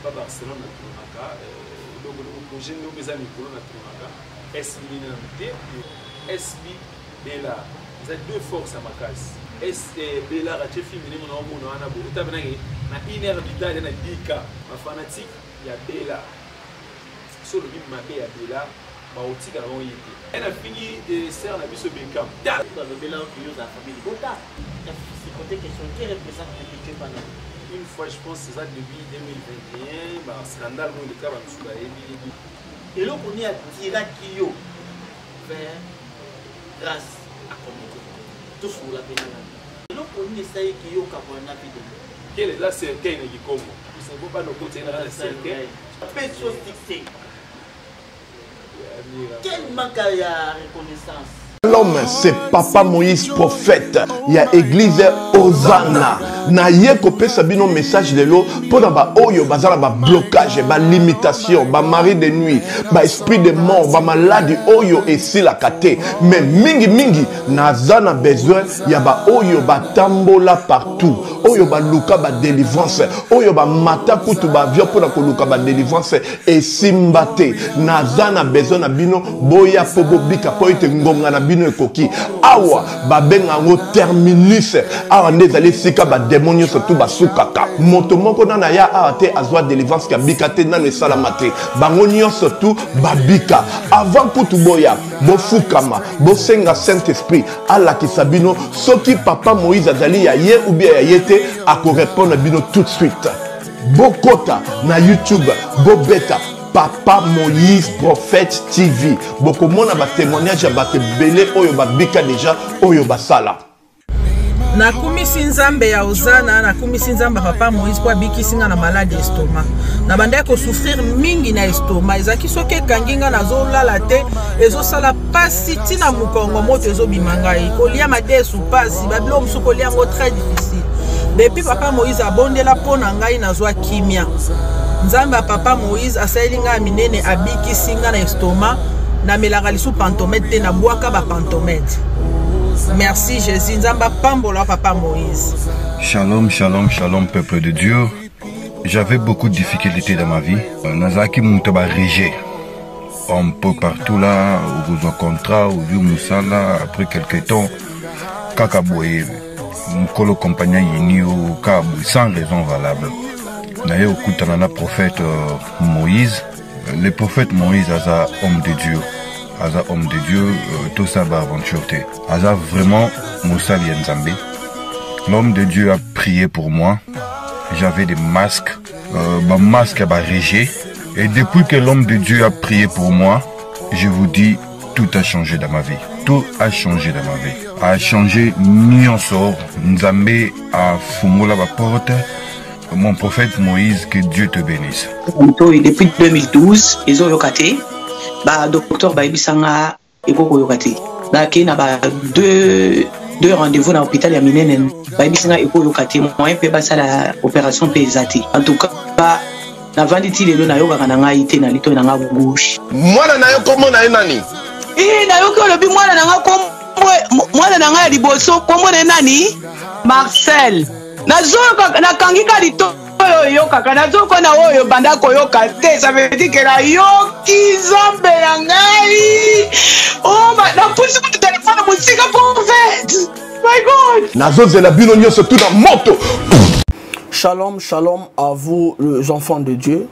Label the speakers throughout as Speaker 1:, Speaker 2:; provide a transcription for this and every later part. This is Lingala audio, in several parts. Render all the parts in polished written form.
Speaker 1: Pa Barcelone na tournaka eloko eloko projet nde eza mikolo na tournaka SB nini nanu te. SB Bella eza deux forces ya makasi. S eh, Bella atie film ndenge na omona wana bo ota benake na une heure du temps na 10K ba fanatique ya Bella so olobi mabe ya Bella bakotika na bango ye te. Ye na fingi eh, sœur na biso Beckham.
Speaker 2: Balobela yo oza famille libota. Côté question qui représente le budget pendant
Speaker 1: une fois je pense eza début 2021 ba scandale moko eleka ba misusu bayebi.
Speaker 2: Eloko nini atiraki yo vers grâce à comédien tosolola mpe na ngai eloko nini esalaki yo okabwana na video?
Speaker 1: Quel eza cercueil na kikongo bo bana okoti na cercueil.
Speaker 2: Apesi yo succès, quel manque ya reconnaissance.
Speaker 3: L'homme, c'est Papa Moïse prophète ya église Hosanna. Na ye kopesa bino message lelo pona ba oyo baza na ba blocage, ba limitation, ba mari de nuit, ba esprit de mort, ba maladie oyo esilaka te. Mais mingi mingi naza na besoin ya ba oyo batambola partout, oyo baluka ba délivrance, oyo ba mata kutu ba avion pona koluka ba délivrance esimba te. Naza na besoin na bino boya po bobika po ete ngonga na bino ekoki. Awa babenga yango terminus, awa nde ezali esika ba demon nyonso tu basukaka. Moto moko nano aya awa te azwa délivrance ya bika te, nano esalama te. Bango nyonso tu babika. Avant kutu boya bofukama, bosenga Saint-Esprit alakisa bino soki Papa Moïse azali ya ye ou bien ya ye te, akorépondre bino tout de suite. Bokota na YouTube, bobeta Papa Moïse Prophète TV, bokomona ba témoignage ya bato ebele oyo babika deja, oyo basala.
Speaker 4: Nakumisi Nzambe ya Ozana, nakumisi Nzambe ya Papa Moïse mpo abikisi nga na maladi estomac. Nabandaki kosouffrir mingi na estomac, ezalaki soki ekangi nga nazolala te, ezosala pasi ntina mokongo, moto ezobima ngai, kolia madesu pasi, babiloko mosusu kolia yango très difficile. Depuis Papa Moïse abondela mpo na ngai, nazwa kimia. Nzambe ya Papa Moïse asaleli ngai ya minene, abikisi ngai na estomac. Namelaka lisu pantomètre te, nabwaka ba pantomètre. Merci Jésus, Nzambe apambola Papa Moïse.
Speaker 5: Shalom, shalom, shalom, peuple de Dieu. J'avais beaucoup de difficultés dans ma vie. Nazalaki moto ba rejet un peu partout là, okozwa contrat, ozwi mosala, après quelque temps, kaka boye, mokolo compagnie ayini yo, kaka boye, sans raison valable. Naye okutana na prophète Moïse. Le prophète Moïse aza homme de Dieu. Aza homme de Dieu, tosala ba aventure te. Aza vraiment mosali ya Nzambe. L'homme de Dieu a prié pour moi. J'avais des masques, ba masques ya ba rejet. Et depuis que l'homme de Dieu a prié pour moi, je vous dis, tout a changé dans ma vie. Tout a changé dans ma vie. A changé nyonso. Nzambe a fungola ba porte. Mon prophète Moïse, que Dieu te bénisse.
Speaker 6: Depuis 2012, ezoyoka te. Ba docteur bayebisa nga ekoki koyoka te. Bakei na ba deux rendez-vous na hôpital ya minene, bayebisi nga ekoyoka te, moyen mpe basala opération mpe eza te. En tout cas, navandi ti lelo nayokaka na ngai te na litoi na nga gauche.
Speaker 3: Mwana na yo kombo na ye nani?
Speaker 6: Nayoki olobi mwana na nga kombo, mwana na ngai ya liboso kombo na ye nani? Marcel. Nazoyoka, nakangi ka litoi oyo oyokaka, nazoyoka na oyo banda koyoka te. Ça veut dire que nayoki Nzambe na ngai. Oh, napusi kutu telefone mosika prophète. My God.
Speaker 3: Nazozela bino nyonso tu na moto.
Speaker 7: Shalom, shalom à vous les enfants de Dieu.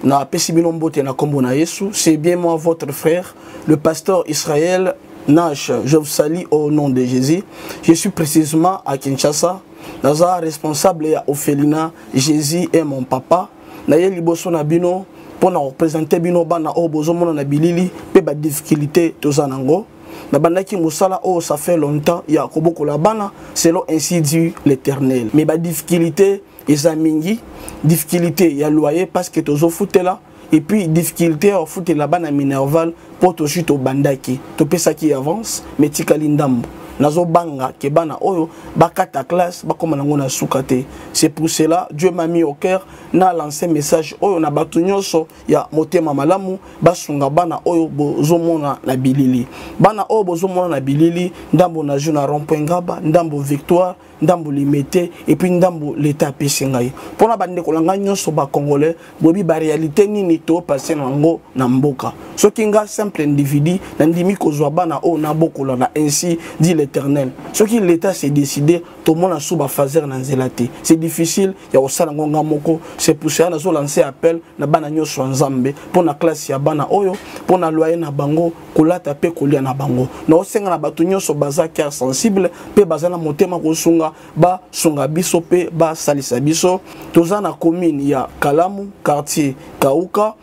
Speaker 7: Na pesi bino mbote na kombo na Yesu. C'est bien moi votre frère, le pasteur Israël Nash. Je vous salue au nom de Jésus. Je suis précisément à Kinshasa. Naza responsable ya orphelinat Jésus est mon papa. Na ye liboso na bino pour na représenter bino bana oyo bozomona na bilili pe ba difficulté toza nango. Na bandaki mosala oyo ça fait longtemps ya kobokola bana selon ainsi dit l'Éternel. Mais ba difficulté eza mingi, difficulté ya loyer parce que tozofutela, et puis difficulté ya kofutela bana minerval po tozwi tobandaki topesaki avance mais tikali ndambo. Nazobanga ke bana oyo bakata classe bakoma nango na suka te. C'est pour cela Dieu m'a mis au cœur na lancer message oyo na bato nyonso ya motema malamu basunga bana oyo bozomona na bilili. Bana oyo bozomona na bilili, ndambo na jeu na rond-point Ngaba, ndambo Victoire. ndambo limete et puis ndambo leta apesi ngai. Mpona bandeko na ngai nyonso bacongolais, boyebi baréalité nini topase na yango na mboka. Soki nga simple individu nandimi kozwa bana oyo nabokola na ainsi dit l'Éternel, soki l'État s'est décidé, tomona su bafaser na nzela te, c'est difficile ya kosala yango nga moko. C'est pour cela nazo lancer appel na bana nyonso ya Nzambe mpo na classe ya bana oyo, mpo na loyer na bango, kolata mpe kolia na bango. Naosenga na bato nyonso baza cœur sensible mpe baza na motema kosunga, basunga biso mpe basalisa biso. Toza na commune ya Kalamu, quartier Kauka,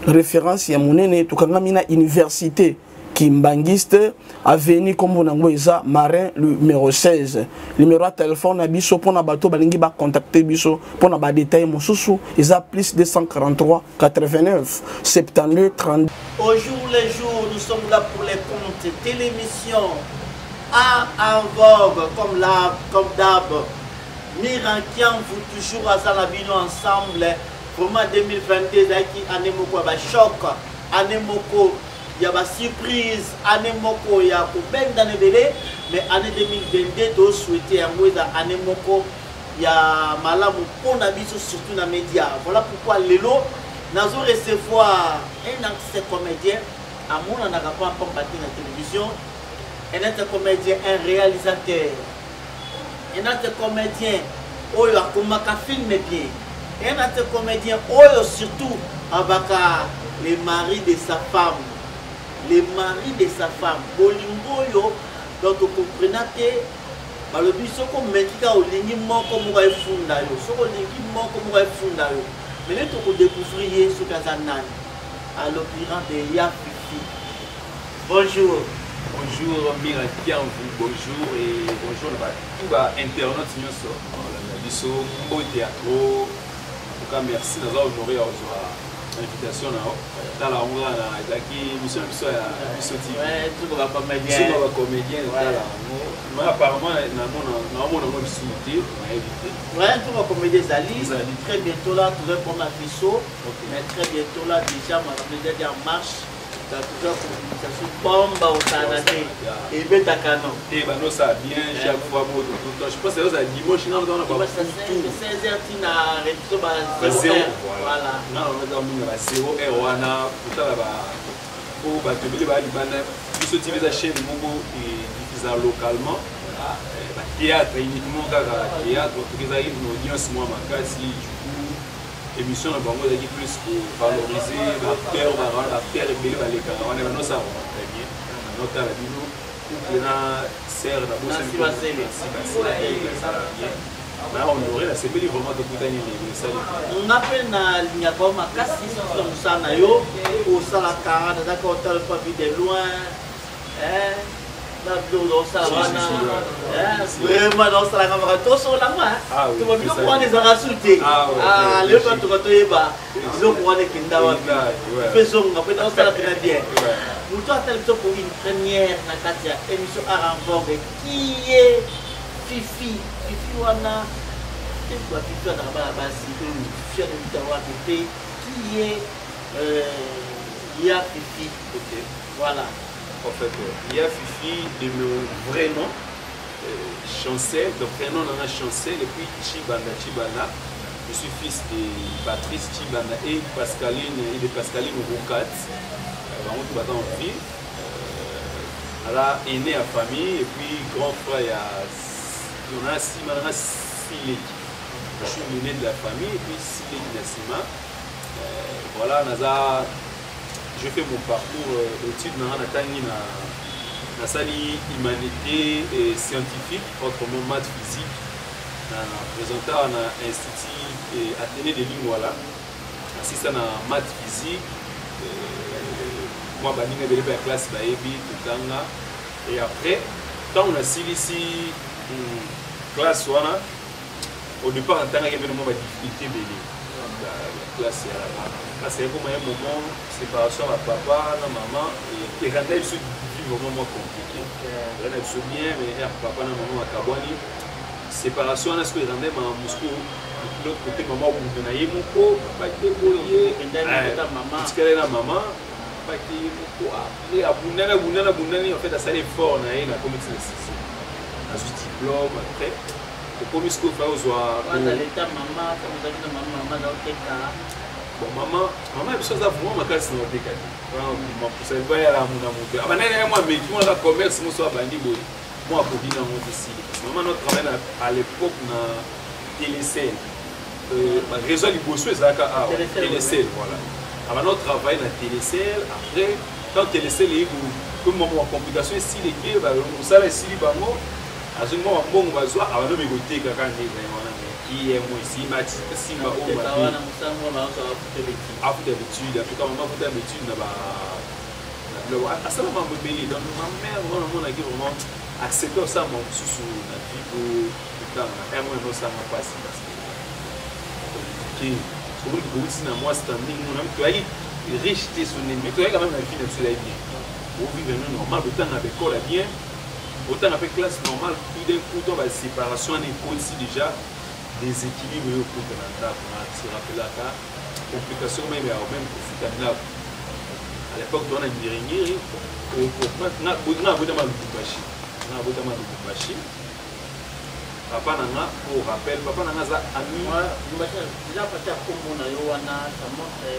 Speaker 7: référence ya monene. Tokangami na université Kimbangiste, avenue kombo nango eza Marin numéro 16. Numéro ya telefone na biso mpona bato balingi bacontacte biso mpona badetail mosusu eza plus 243 89 72 32.
Speaker 2: Au jour le jour, nous sommes là pour les comptes télémission Art en vogue, comme la, comme d'hab. Mirankian vous toujours aza bino ensemble. Vraiment 2022 ezalaki année moko ya bachoc, année moko ya basurprise, année moko ya kobendana ebele. Mais année 2022, tosouhaite yango eza année moko ya malamu mpona biso, surtout na média. Voilà pourquoi lelo nazo recevoir un ancien comédien amonanaka pamba te na télévision, un autre comédien, un réalisateur, un autre comédien oyo akomaka film bien, un autre comédien oyo surtout abaka le mari de sa femme, le mari de sa femme. Bolingo oyo, donc okomprena te. Balobi soki omeki kaka, olingi moko moko efunda yo, soki olingi moko moko efunda yo. Mais nde tokodécouvrir ye soki aza nani, à l'occurrence de Ya Fifi. Bonjour.
Speaker 1: Bonjour Mira Kianvu, bonjour et bonjour na tout ba internautes nyonso na biso, mbote ya trop. En tout cas merci, naza honoré ya kozwa invitation na yo. Tala yango kaka na ezalaki émission na biso ya Biso TV.
Speaker 2: Tuko bacomédien.
Speaker 1: Biso bacomédien, tala yango. Mais apparemment namona naomona yango lisusu te, nayebi te.
Speaker 2: Ouais, tuko bacomédien ezali.
Speaker 1: Ezali.
Speaker 2: Très bientôt là, toza prendre biso. Mais très bientôt là déjà, makambo ezali en marche. Toza communication bomba osala te, ebetaka non.
Speaker 1: Te, banosala bien chaque fois mo tout le temps. Je pense ezala dimanche nano tona baputu.
Speaker 2: 16 heures tina repetition ba
Speaker 1: ba
Speaker 2: 0
Speaker 1: zéro
Speaker 2: heure. Voilà.
Speaker 1: Nano naza mingi ba 0 heure wana kotala ba po bato ebele baya libanda. Biso TV eza chaîne moko ediffusaka localement bathéâtre, uniquement kaka théâtre. Toki ezalaki une audience mwa makasi. Du coup émission na bango ezalaki plus kovaloriser baacteur, baacteur ebele balekaka wana, banosala vraiment très bien. Notala bino couple na sere na
Speaker 2: Nancy Basele.
Speaker 1: Basele bien, na honoré, nasepeli vraiment tokutani lelo, esali.
Speaker 2: Nga mpe nalingaka yo makasi, surtout na mosala na yo osalaka. Nazalaka otala pa vie de loin, eh, na biloko naosala wana. Eh, vraiment naosalaka maka tosolanga. Toma biloko wana ezalaka su te. Lelo mpe toka toyeba biloko wana ekenda wapi mpe zonga mpe naosala mpena bien. Moto atali biso pour une première na kati ya émission Art en vogue, qui est Fifi? Fifi wana te, ba Fifi azalaka bana basi. Fifi anobita wapi mpe qui est Ya Fifi?
Speaker 1: Ok.
Speaker 2: Voilà.
Speaker 1: En fait, Ya Fifi, de mon vrai nom, Chancel, donc prénom nana Chancel, et puis Chibanda Chibanda. Je suis fils de Patrice Chibanda et Pascaline, et de Pascaline Roukat. Vraiment, tout en vie. Alors, aîné à famille, et puis grand frère, il y a, on a six, on a six leki. Je suis l'aîné de la famille, et puis six leki na sima. Voilà, naza, je fais mon parcours d'études na natangi na nasali humanité et scientifique, autrement maths physique, na présenta na institut et Athénée de Lingwala, nasisa na maths physique. Mwa baninga ebele mpe ya classe bayebi totanga. Et après ntango nasilisi classe wana, au départ natangaki mpe mwa badifficulté ebele. Classe ya classe ekoma un moment, séparation ya papa na mama eranda biso vie vraiment mwa compliqué. Eranda biso bien, mais ya papa na mama bakabwani, séparation wana sikoyo eranda makambo. Sikoyo l'autre côté, mama obunda na ye moko, papa te boye, tikali na mama, papa te ye moko. Après abundani, abundani, abundani, en fait asali effort na ye, nakomi ntina sisi, nazwi diplôme. Après Okomi sikoyo fa ozwa bon mama, mama ya biso aza vraiment makasi na oteka te. Mapusa ebayala muna moto abanani ya mwa meki mwana commerce moso abandi boye mwa akoki nango te sili. Parce que mama no travaille na à l'époque na Telecel, réseau ya liboso ezalaka awa, Telecel, voilà. Abanda travaille na Telecel. Après, quand Telecel eyi komi mwa complication esili, eke mosala esili, bango azwi mwa bambongo bazwa, abanda omi koteka kaka nde ezali wana. Mais mo esimba simba oyo mabe afuta étude. En tout cas, mama afuta étude na ba biloko, asala mambo ebele. Donc ma mère wana omonaki vraiment accepte osala mambo mosusu na vie po kotanga na yango enosanga mpasi, parce que soki kouti na mwa standing mona toyaki riche te, so nini, mais toyaki quand même na vie na biso ezali bien, ovivre no normal, botanga baekole ya bien, otanga mpe classe normale. Tout d'un coup, to baséparation wana ekotisi déjà déséquilibre oyo okota na ndako. Na se rappelaka complication même ya même kofuta ndako à l'époque towana Ngiringiri. Nga abotama Lubumbashi, nga abotama Lubumbashi. Papa na nga, pour rappel, papa na nga aza ami.
Speaker 2: Déjà parti ya kombo na yo wana, ça montre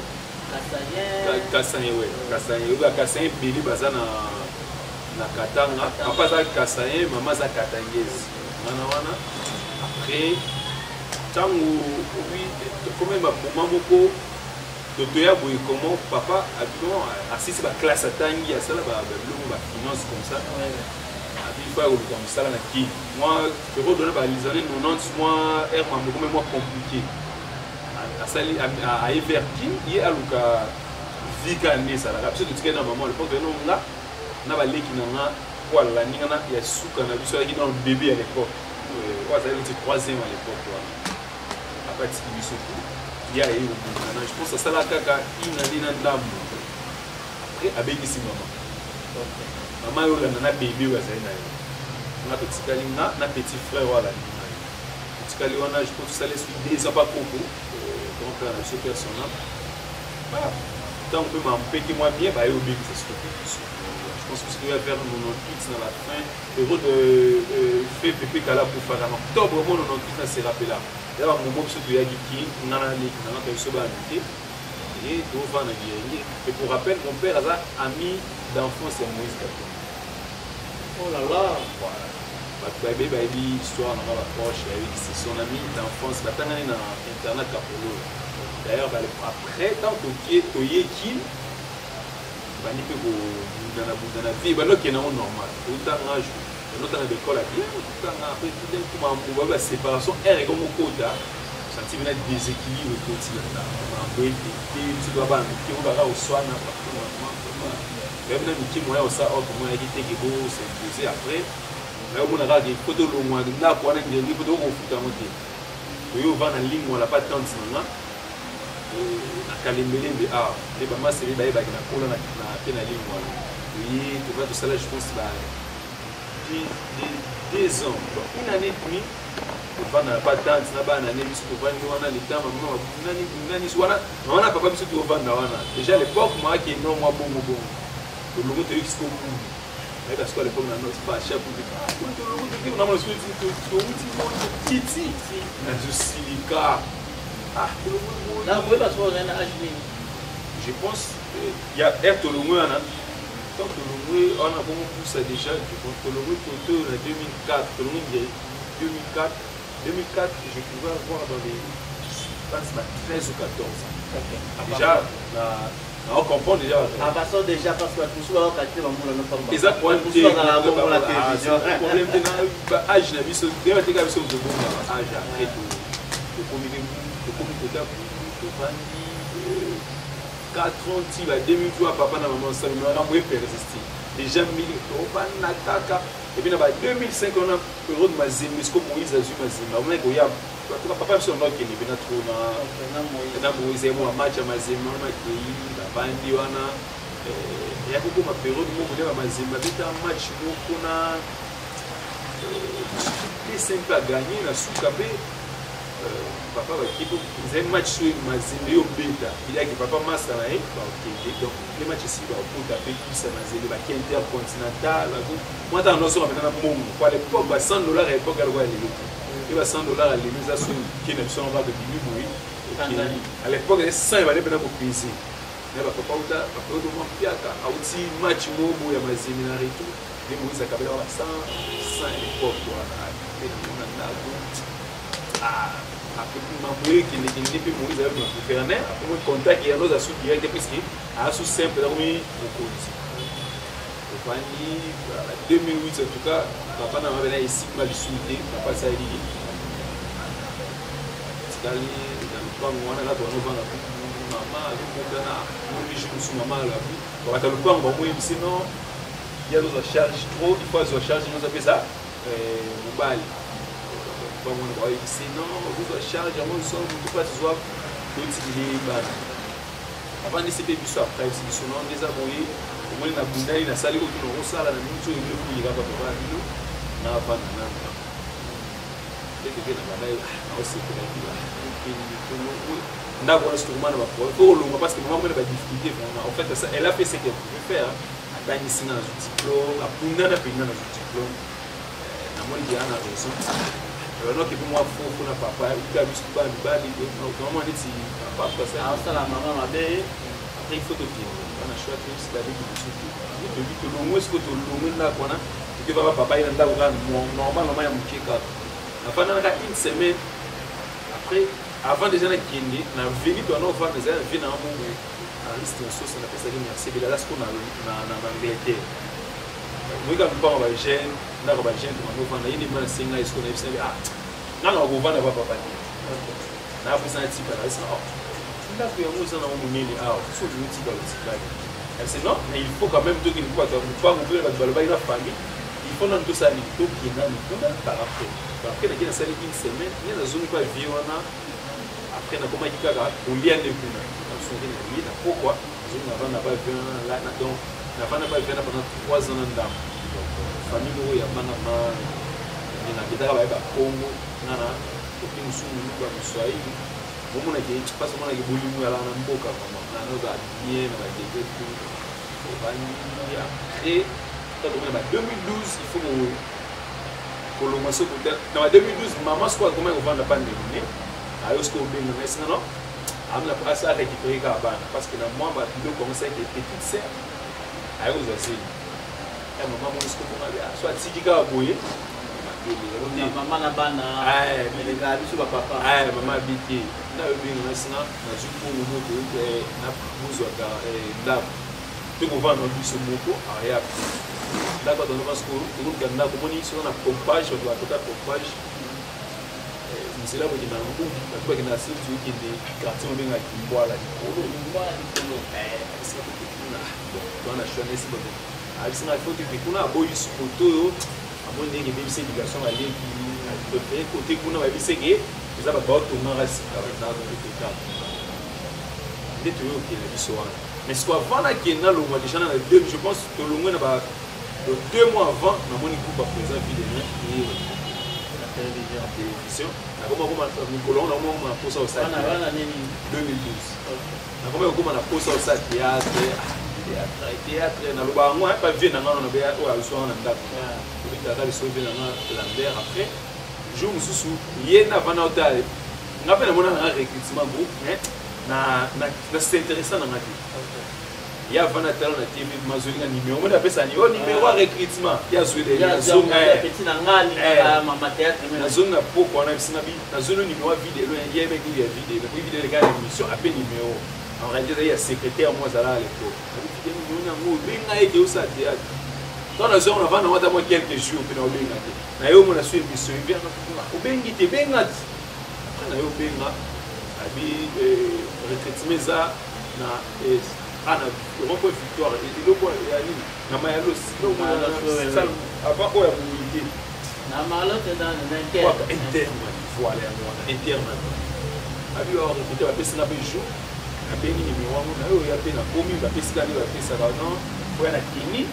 Speaker 2: Kasaïen.
Speaker 1: Kasaïen, ouais, Kasaïen. Oyo Kasaïen ebele baza na Katanga. Papa aza Kasaïen, mama aza Katangese wana wana. Après, ntango tokomi bamoma moko totoya boye, comment papa abino asisi baclasse, atangi, asala babiloko bafinance comme ça, abi fa koluka mosala na Kini. Moi période wana, les années 90, moi aire mambo ekomi mwa compliqué, asali aye vers Kini, ye aluka vie kaka nde ezalaka. Biso totikali na mama. L'époque eno nga na baleki na nga po alandi nga na ya suka na biso azalaki nano bébé à l'époque, oyo azali neti troisième à l'époque wana. Apatiki biso tu, ye aye kobundana. Je pense asala kaka une année na ndambo, après abengisi mama. Mama oyo olanda na bébé oyo azali na ye, nga totikali nga na petit frère oyo alandi ngai, totikali wana. Je pense tosala esui 2 ans pa koko grand père na biso personnel. Ntango mpe mampeki mwa bien, baye obengisa siko mpe biso. Je pense que c'était vers 98 na la fin période fait Pepe Kala akufaka na octobre mo 98. Na se rappela ya bamomo biso toyaki ki nga na leki na nga to biso bana mike et tovanda Ngiri-Ngiri. Et pour rappel, mon père aza ami d'enfance ya Moïse Katumbi.
Speaker 2: Oh là là.
Speaker 1: Voilà, bato bayebi, bayebi histoire nanga, baproche bayebi, c'est son ami d'enfance, batangani na internat Kapolo. D'ailleurs, après, tant tokie toyeki, bandi mpe kobundana bundana vie, bandi okende yango normal, otanga, otanga baekole ya bien, otanga. Après, tout d'un coup, mambo ba baséparation aire ekomokota, senti bena déséquilibre ekoti na ndako, mambo ete biso toa bana mike oyo baka koswana partout. Bayebi na mike moya osala oyo tomonaki teke bos'impose. Après, nayomona kaka po tolongwa ndako wana Ngiri, po tokokofuta yango te. Toye ovanda Lingwala pa tante na nga na Kalembelembe awa nde bamasele bayebaki na kola mpe na Lingwala. Toye tova tosala, je pense, ba 2 ans, bon, une année et demie tovanda na pa tante na bana ne biso. Tovandi wana leta mama nani nani wana, mama na papa biso tovanda wana. Déjà à l'époque maaki no mwa bongo bongo. Tolongo, toyoki siko mbulu, nayeba siko à l'époque na note pas chef, tolongo toki namona soki touti titi nazosilika. Ah, tolongo.
Speaker 2: Nakoyeba soki ozali na age nini?
Speaker 1: Je pense ya aire tolongwe wana, tant tolongwe wana bongo pusa déjà, je pense tolongwe toto na 2004, tolongwe 2004. 2004, je pouvais avoir dans les, je pense, 13 ou 14 ans. Déjà na na comprendre déjà.
Speaker 2: Ah, parce déjà, parce que mosusu bayoka te, bamona no pamba.
Speaker 1: Eza problème te.
Speaker 2: Mosusu azala bongo na télévision.
Speaker 1: Problème te na ba âge na biso te, bateka biso tobonga ba âge. Après, tokomi, tokomi kota, tovandi 4 ans ti ba 2003. Papa na mama osali makambo epersiste déjà mili, tovanda kaka. Et puis na ba 2005 wana, période Mazembe, siko Moïse azwi Mazembe, amonaki koya papa biso ndo akende mpe na tro na Moïse ye mwa match ya Mazembe wana, akei, bavandi wana. Ya kokoma période moko nde bamazembe abeta match moko na PSMP, aganye na suka mpe papa baki po ezali match so Mazembe yo obeta eliaki papa masa na ye bakende. Donc le match esili, bakota mpe bisa Mazembe baki intercontinental. Mwa ntango nyonso bapena na mbongo po à l'époque ba 100 dollars ya époque aloko ya lelo te. Ye ba 100 dollars ya lelo eza soki oke na biso yango kaka ebimi boye. À l'époque eza 100 ebale mpena kopese. Na ba papa uta papa uta mwa mpiaka auti match moko boye ya Mazembe na retour nde Moïse akabela ba 100 100 ya l'époque wana mpe namona ndako. Ah, mambo ekendekende mpe Moïse ayoki na gouverneur akomi contact ya noza sous direct puisque aza sous simple akomi mokonzi. Ovandi 2008 en tout cas papa na mabena esimba lisusu te, papa asaleli tikali na lopango wana kaka wana ovanda mama azokutana momi jour mosusu mama alabi babata lopango bamoyebisi non ye azozwa charge trop, il faut azwa charge nyonso apesa mobali. Lopango wana baoyebisi non ozozwa charge yango so motu mpasi zwa totikili bana avandisi mpe biso après ayebisi biso non nde eza boye omoni nabundani nasali oyo tuna okosala na miniti oyo bino kulika papa na bino na avanda nano ndenge na banda naosepelaki okende ndako wana surtout na baproblème faut kolongwa parce que mama mona badifficulté vraiment. En fait ça, elle a fait ce qu'elle pouvait faire, atangisi nga nazwi diplôme, abundana mpenza nazwi diplôme, namoni ke ana raison noki mpe mwa fofo na papa uta biso bana mibali mama neti papa
Speaker 2: asala mama mabe.
Speaker 1: Après il faut tokende wana choix te biso baleki biso te tobi tolongwe siko tolongwe ndako wana toke papa papa ye na ndako kaka normal mama ya moke kaka nafandaka une semaine. Après avant déjà nakende na veni to wana ovanda ezali na vie na yango ariste mosusu napesaki merci ebele aza siko na Angleterre moyika lopango bajeune ndako bajeune tobanda ovanda ye ndema nasenga ye siko nayebisa ah nanga kovanda pa papa te napesa na tika na yebisa ndako yango eza nango monene awa so olingi otika otikali ayebisa non mais il faut quand même tokende mpo bato ya lopango mpe bato balobaki na famille il faut nanu tosala nini tokenda nanu kuna par après. Après nake nasali une semaine nde nazongi mpa vie wana. Après nakomaki kaka kolia nde kuna nasongi na kolia na pokwa nazongi navanda pa vie wana donc navanda pa vie wana pendant 3 ans na ndambo. Donc famille moko ya bana ma nde nakendaka baye bakongo nga na kopi mosusu moluba moswahili omonaki mpasi omonaki bolingo yalaka na mboka vraiment na nozala bien na badegre tout obandi. Après takomona ba 2012 il faut kolongwa soki na ba 2012 mama sikoyo akomaki kovanda pa ndeko ne ayo sikoyo obenga ngai singa non amina asa récupérer kaka bana parce que na mwa babiloko yango esalaki petite sœur aye kozwa zeli ya mama moni sikoyo bonga so atiki kaka boye.
Speaker 2: Mama na bana elekaka biso bapapa.
Speaker 1: Mama abiki nda obenga ngai singa nazwi mbongo moto na bozwaka ndako te kovanda na biso moko aya ndako bato wana sikoyo tokoluka ndako omoni soki na pompage bato bakota pompage nzela kokenda na mbungi bato bakenda na sili tokende quartier mobenga Kimbwala likolo esika toke kuna wana choix nesi bato abisinga fo toke kuna aboyi kote oyo amoni ndenge ebebisa éducation baleki préféré kote kuna bayebiseke eza bato baotongaka sika bandako tokeka nde toyokende biso wana. Mais siko avant nakende nalongwa déjà na deux je pense tolongwe na ba 2 mois avant namoni groupe ya président vie de na télévision nakoma koma mikolo yango nakoma koma na posa osala 2012 nakoma kokoma na posa osala théâtre théâtre naloba yango pa vie na nga wana oyo azwanga na ndako obetaka liso vie na nga Lambert. Après jour mosusu ye na vanda otala nga mpe namona nanga recrutement groupe mais na s'intéressa nanga te ye avanda tala na TV mazweli nga numéro moni apesa ni o numéro ya recrutement ye azweli nazongi na poko wana bisinga bi nazweli numéro ya video ye yebeki ya video po video eleka na émission ape numéro en réalité ezali ya secrétaire mo azala à l'époque video numéro yango obenga eke osala théâtre ntango nazongo navanda ngo ata mwa quelques jours mpe na obenga te na yo omona so émission ebianga obengi te benga te après na yo obenga abi recrutement eza na ana rond-point Victoire eloko ya nini na Mayalos avant oyo ya moyite interne voilà yango wana interne abi oyo recruté bapesi nga mpe jour nabengi numéro yango na oyo ya mpe nakomi bapesi kaka nde bapesaka non oya na kini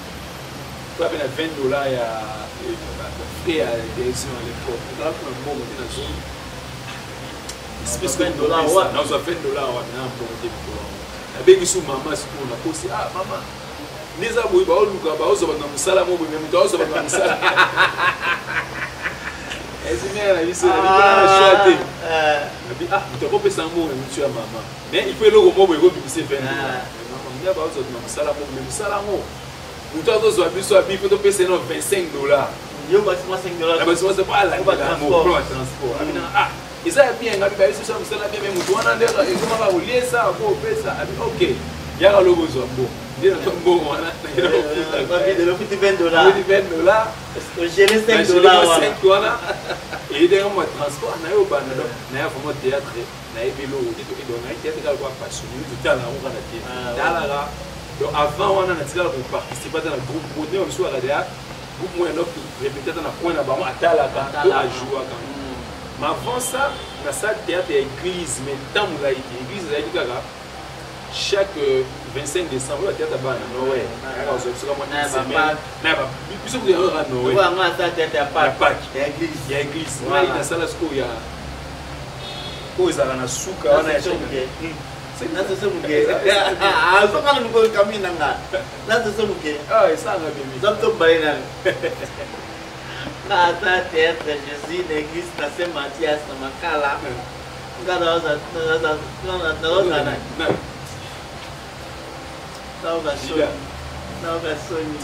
Speaker 1: oya mpe na 20 $ ya frais ya adhésion à l'époque ezala mpona mbongo te nazongi nazwa 20 $ wana na mbongo te mikolo yango nabengi su mama sikoyo nakosi ah mama nde eza boye baoluka baozwa bato na mosala mo boye me moto aozwa bato na mosala. Esi mère na biso na choix te. Abi ah, moto akopesa mbongo na miso ya mama. Mais il faut eloko moko boye ekobimisa 20 dollars. Mama ngai bazwa na mosala moko, mais mosala yango moto azozwa biso abi faut topesa ye no 25 dollars.
Speaker 2: Yo basi mwa 5 dollars.
Speaker 1: Na basi mwa 5 alandela yango mpo ba transport. Abi na ah eza ya bien ngabi bayesi biso mosala bien mais moto wana nde ekomaka koliesa akopesa abi ok yaka lobo ozwa mbongo nde nazwa mbongo wana
Speaker 2: nakenaofuti 20 dollars
Speaker 1: 20 dollars
Speaker 2: ogele 5 dollars wana
Speaker 1: 5 wana eyedeka mwa transport naye obanda donc naya vraiment théâtre nayebi eloko te donc naye théâtre kaka kwa passionné totala yango kaka na te talaka. Donc avant wana natikala koparticipe ata na groupe moko te, biso kaka deya groupe moko yando répété ata na coin na bango atalaka to ajouaka. Mais avant ça nasala théâtre ya église, mais ntango molai te. Église ezalaki kaka chaque 25 décembre oyo théâtre bana Noël kaka ozwa biso kama une semaine na biso kutu yango kaka Noël
Speaker 2: yango asala théâtre ya
Speaker 1: Pâques
Speaker 2: ya église
Speaker 1: ya église. Ngai nasala sikoyo ya oyo ezalaka na suka wana ya
Speaker 2: Nasose moke azonga na mokolo kami na nga nasose moke
Speaker 1: esanga bimi
Speaker 2: zamto mbale nani nga asa théâtre Jésus na église na Saint Mathias na Makala. Nga nazozala naoka soni, naoka soni.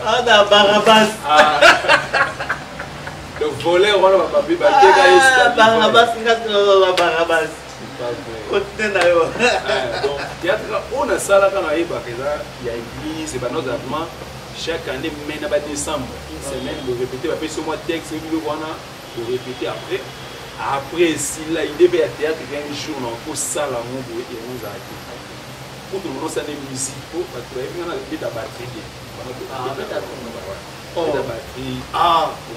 Speaker 2: Ana Barabas
Speaker 1: le voleur wana bapapi bateka ye.
Speaker 2: Barabas, nga nazozala Barabas. Continue na yo.
Speaker 1: Donc théâtre oyo nasalaka nayebaka eza ya église ebanda ozala vraiment chaque année, mais na badécembre une semaine borépété, bapesi yo mwa texte, biloko wana borépété. Après esila idée mpe ya théâtre un jour na okosala yango boye, yango ezala te. Kutu monosa nde musique po bato bayebi nga nabeta batterie bien. Beta batterie,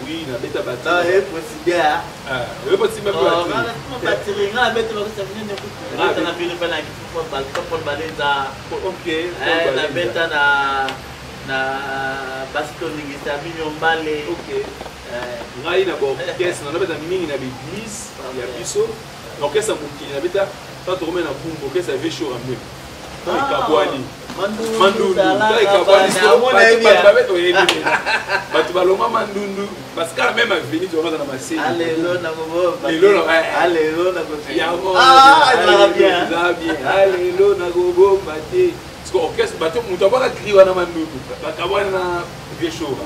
Speaker 1: oui, nabeta batterie.
Speaker 2: Batterie nga nabeta na bino mpe na Paul Balenza.
Speaker 1: Ok.
Speaker 2: Nabeta na basi toningisa bino mbale.
Speaker 1: Ok, ngai na baorchestre nabeta mingi na baeglise ya biso, na orchestre ya mokili nabeta. Ta tokomai na Bumbu, orchestre ya Veshora meme ntango ekabwani Mandundu, ntango ekabwani oyebi bato balongwa Mandundu parce que même aveni tokomaza na maseni.
Speaker 2: Yango
Speaker 1: eza bien, alelo nakobomba te parce que orchestre bato moto abwaka cri wana Mandundu bakabwani na Vieshora.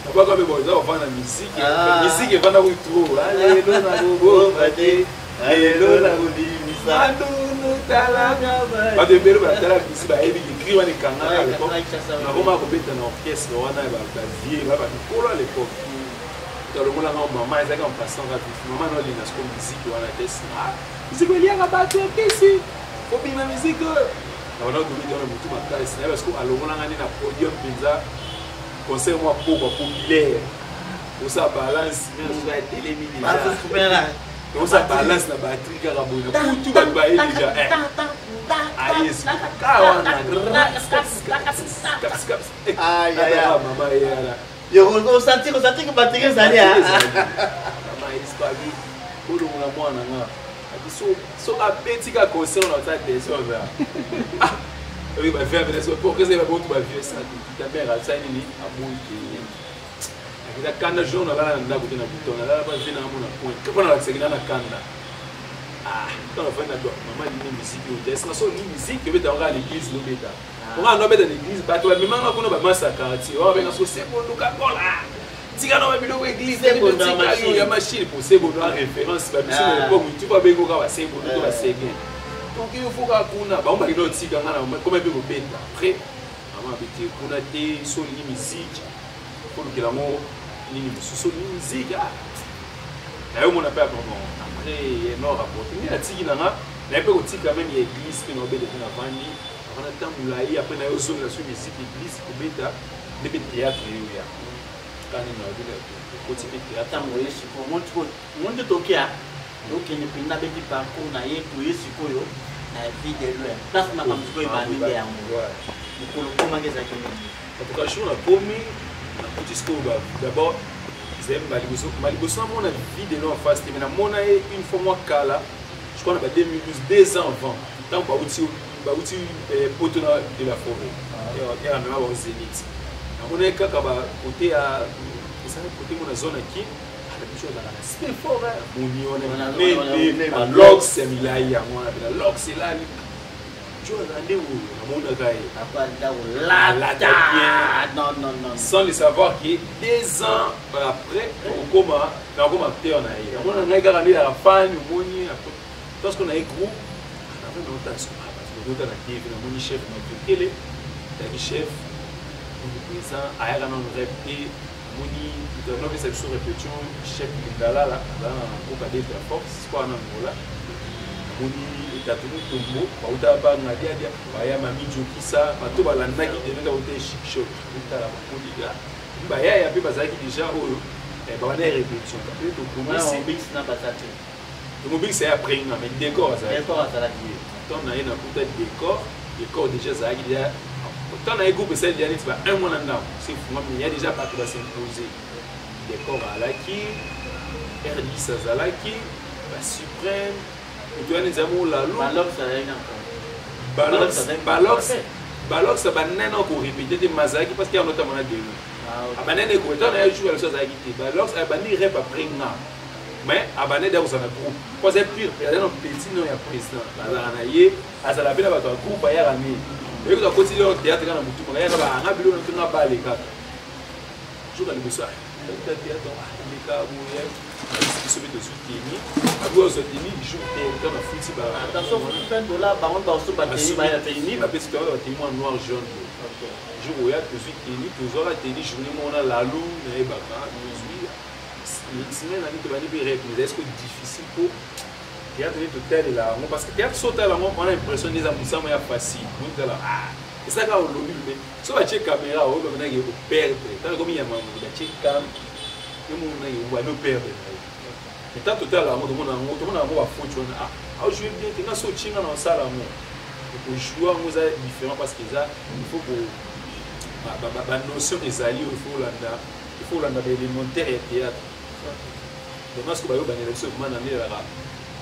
Speaker 1: Abwaka mpe bon, eza kofanda na musique, musique evanda kuyi trop. Alelo nakobomba te,
Speaker 2: alelo nakodimisa
Speaker 1: Mandundu talaka bato ebele batala bisi bayebi ke cri wana ekangaka. À l'époque nakoma kobeta na orchestre wana ya bavie ba bamikolo. À l'époque tolongolanga mama ezalaki en passant kaka mama naolinga siko musique wana te. Musique eliaka bato ekesi kobima musique oyo na wana kobeta wana motu makasi naye parce que alongolanga nde na podium mpenza concert mwa pokwa populaire osala balance mais atelemi déjà, osala balance na batterie kaka boye na kutu bato baye déjà ayesi ka wana mama eyala.
Speaker 2: Osentir que batterie ezali.
Speaker 1: Mama ayesi abi olongola mwana nga abi so abeti ka concert na ota desordre oyo bavie abena so po orchestre babotu bavie sa ta mère asali nini aboyi keye akenda kanda jour nalala na ndako te na bouton nalala bavie na mona point mpo nalakisaki na na kanda. Ah, ntango nafandi na mama alingi musique oyo te, esinga so olingi musique obeta kaka l'église, nobeta onga nobeta na église. Bato bamemanga kuna bamasa quartier wana babenga so sebonduka kola tika na babiloko église ya machine po sebondo a référence babiso na époque tu babengoka basebondo to basege. Donc il faut kaka kuna bango bakende otika nga na koma mpe kobeta. Après mama abeti kuna te so olingi musique olukela yango nini mosusu olingi musique nayomona mpe. Bon, après no rapporte nde natiki na nga naye mpe kotika même ya église mpe naobeta mpe navandi avanda ntango molai. Après naye ozongela so musique église kobeta nde mpe théâtre eyo ya kani na okoti mpe théâtre.
Speaker 2: Ntango oye sikoyo monde tokia tokende mpenza abeti parcours na ye toye sikoyo na Vie de Loin, place makambo sikoyo ebandi nde yango mokolo komaki ezalaki nini?
Speaker 1: En tout cas jour nakomi nakuti sikoyo d'abord ezali maliboso maliboso namona Vie de Loin en face te, mais namona ye une fois mwa kala, je crois na ba 2012, 2 ans avant, ntango bauti poto na de la forêt yaka mema bao Zénith. Namonaki kaka ba côté ya ezalaki côté mona zone ya Kin, biso azalaka na cité fort, moni wana minene, balox ya milai yango wana pena lox elali jo azala nde oyo namonaka ye alata bien sans le savoir que 2 ans après okoma nakoma acteur na ye. Namona ngai kaka nde yaka fan. Omoni parce que na ye groupe naota na TV, namoni chef Maviokele azalaki chef président, ayaka nano rep te. Namoni moto apesa biso répétition, chef Lindalala, azala na groupe Adelta Force sikoyo na Angola. Namoni Etatu Mutombo, bauta banga diadia, baya mami Jokisa, bato balandaki devenga bauta Chic Choc, otala bakoliga bayaya mpe bazalaki déjà oyo babanda répétition mpe tokomisi. Tomobikisa ye après nga, mais décor azalaki temps na ye. Nakuta décor, décor déjà azalaki déjà temps na ye. Groupe esali déjà neti ba un mois na ndambo, c'est fungami, ya déjà bato bas'impose. Décor azalaki, R10 azalaki, basuprême, moto wana eza molalu, balox banene akorépéter te, mazalaki parce que yango notama na delo abanene ekoeta na ye jour ya biso azalaki te. Balox abandi rep après nga, mais abandi da kozala na groupe po aza pire, aza na petit nom ya président, azalaka na ye, azala mpe na bato ya groupe ayaka ne oyebi akoti leo théâtre kaka na motu maka yaka baanga biloko na tonga bale kaka jour ya liboso théâtre eleka boye. Biso mpe tozwi teni, abi ozwa teni jour te to na futi. Teni bapesi to bateni mwa noir jaune. Jour oya tozwi teni, tozwaka teni journée moko na lalu nayebaka tozwi semaine nani tobandi mpe rep. Mais est-ce que difficile po théâtre nde totalela yango? Parce que théâtre so otala yango, wana impression nde eza mosamo ya facile. Motala ezaka olobi, mais so batie caméra oyo bamonaki operdre. Ntango ekomi ya mambo batie cam, yo monaki wani operdre na yo. Mais tant totala yango, tomona yango, tomona yango bafaute wana. Ah, aojoue bien te, nga so otinga na osala yango, okojoue yango eza différent parce que eza il faut banotion ezali oyo il faut olanda, il faut olanda baélémentaire ya théâtre. Donc nga soki bayobanela biso ekoma na nde ezalaka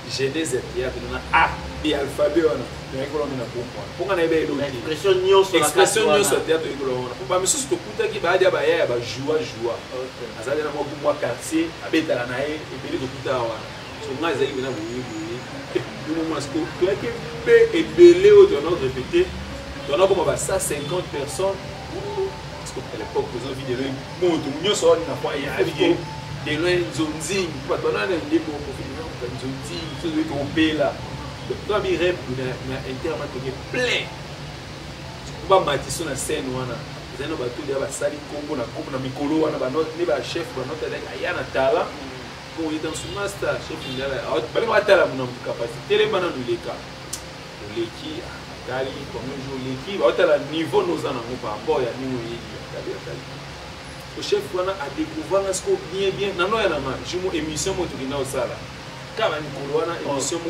Speaker 1: genèse ya théâtre na A B alphabet wana, nayekola wana na groupe wana mpo nga nayeba elo
Speaker 2: te
Speaker 1: expression nyonso ya théâtre oyekola wana. Po bamisusu tokutaki bayadia baya ya bajoua joua, azali na mwa quartier abetaka na ye ebele, tokutaka wana. So nga ezalaki mpena boye boye bino siko toyaki mpe ebele oyo tona répété, tona koma ba 150 personnes parce que à l'époque tozo vide loin, moto nyonso wana na kwa yabi de loin nzonzing, bato wana na nde moko nzonzing soki topela to abi rep na internet toke plein bamatiso na scène wana. Ezali na bato deya basali nkombo na nkombo na mikolo wana nde bachef banota aya na tala po oyeta nsu master chef ndala balinga batala mona motu capacité telema nanu eleka oleki atali premier jour oleki, baotala niveau noza nango par rapport ya ndenge oyebi. Atali, atali chef wana adécouvrir nga siko bien bien nano ya nanga jour mo émission mo tokenda kosala kaka mikolo wana émission mo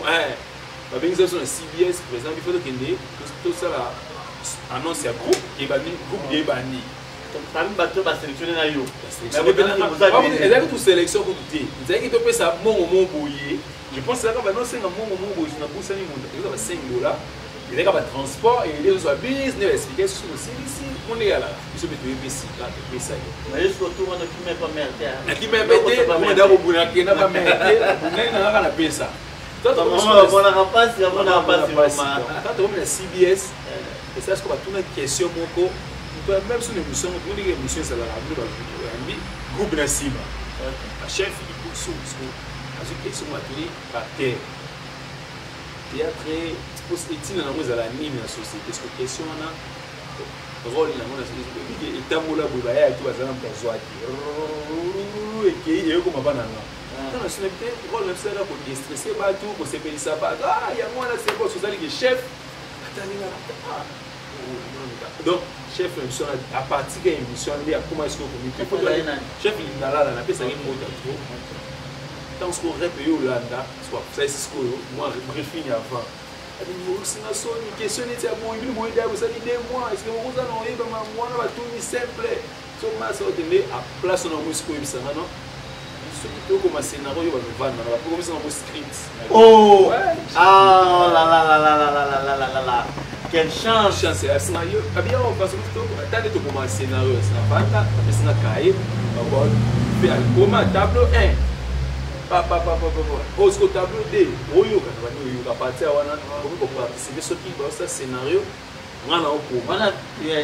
Speaker 1: babengisa biso na CBS. Président bifo tokende tosala annonce ya groupe ebandi, groupe de ebandi.
Speaker 2: Parmi bato basélectionne na yo?
Speaker 1: Ezalaki tu sélection kutu te, ezalaki topesa mbongo mo boye. Je pense ezalaka banosenga mbongo mo boye, nabusani moto eza ba 5 dollar, ezalaka batransport eleli ozwa bis nde baexplike susu mosilisi mo ndenge alaka biso mpe toyebi esika topesaki. Nakima mpe te, omeda kobuna kenda bamere te, ngai na kaka napesa. Tokomi na CBS, esala siko batuna question moko même so na émission moko ndenge émission ezalaka bino bayambi groupe na nsima bachef liboso azwi question moko, atuni par terre théâtre etina nango ezala nini na société. Ce question wana, rôle nango na société etambola boye, bayaya to bazala moto azwaki ekei eyokoma bana nga ntango nasuna te. Rôle na biso ezaka kodéstresser bato, kosepelisa bato. Ah, yango wana c'est bon, ozaliki chef atalinga. Donc chef na biso à partir ya émission nde akóma sikoyo komi chef Lindalala, napesaki mbota trop. Ntango sikoyo rep eyo olanda salisi sikoyo mwa briefing avant, osinga soni question neti ya boye, bino boye da bosali 2 mois, est-ce bokoza na oyeba mwana batuni simple so masa okende a place na yango sikoyo oyebisanga no soki tokoma scénario oyo banovanda na bakokomisa nango script.
Speaker 2: Oh ah là là là là là là là là là. Quelle chance!
Speaker 1: Chance asinga yo abi awa parce que ata nde tokoma scénario asinga fanda apesinga kaye mpe akoma tableau 1 papapapapa oyo siko tableau 2 oyoka na bandi oyoka parti ya wana okoki koparticipe soki baosa scénario nga na okoma
Speaker 2: wana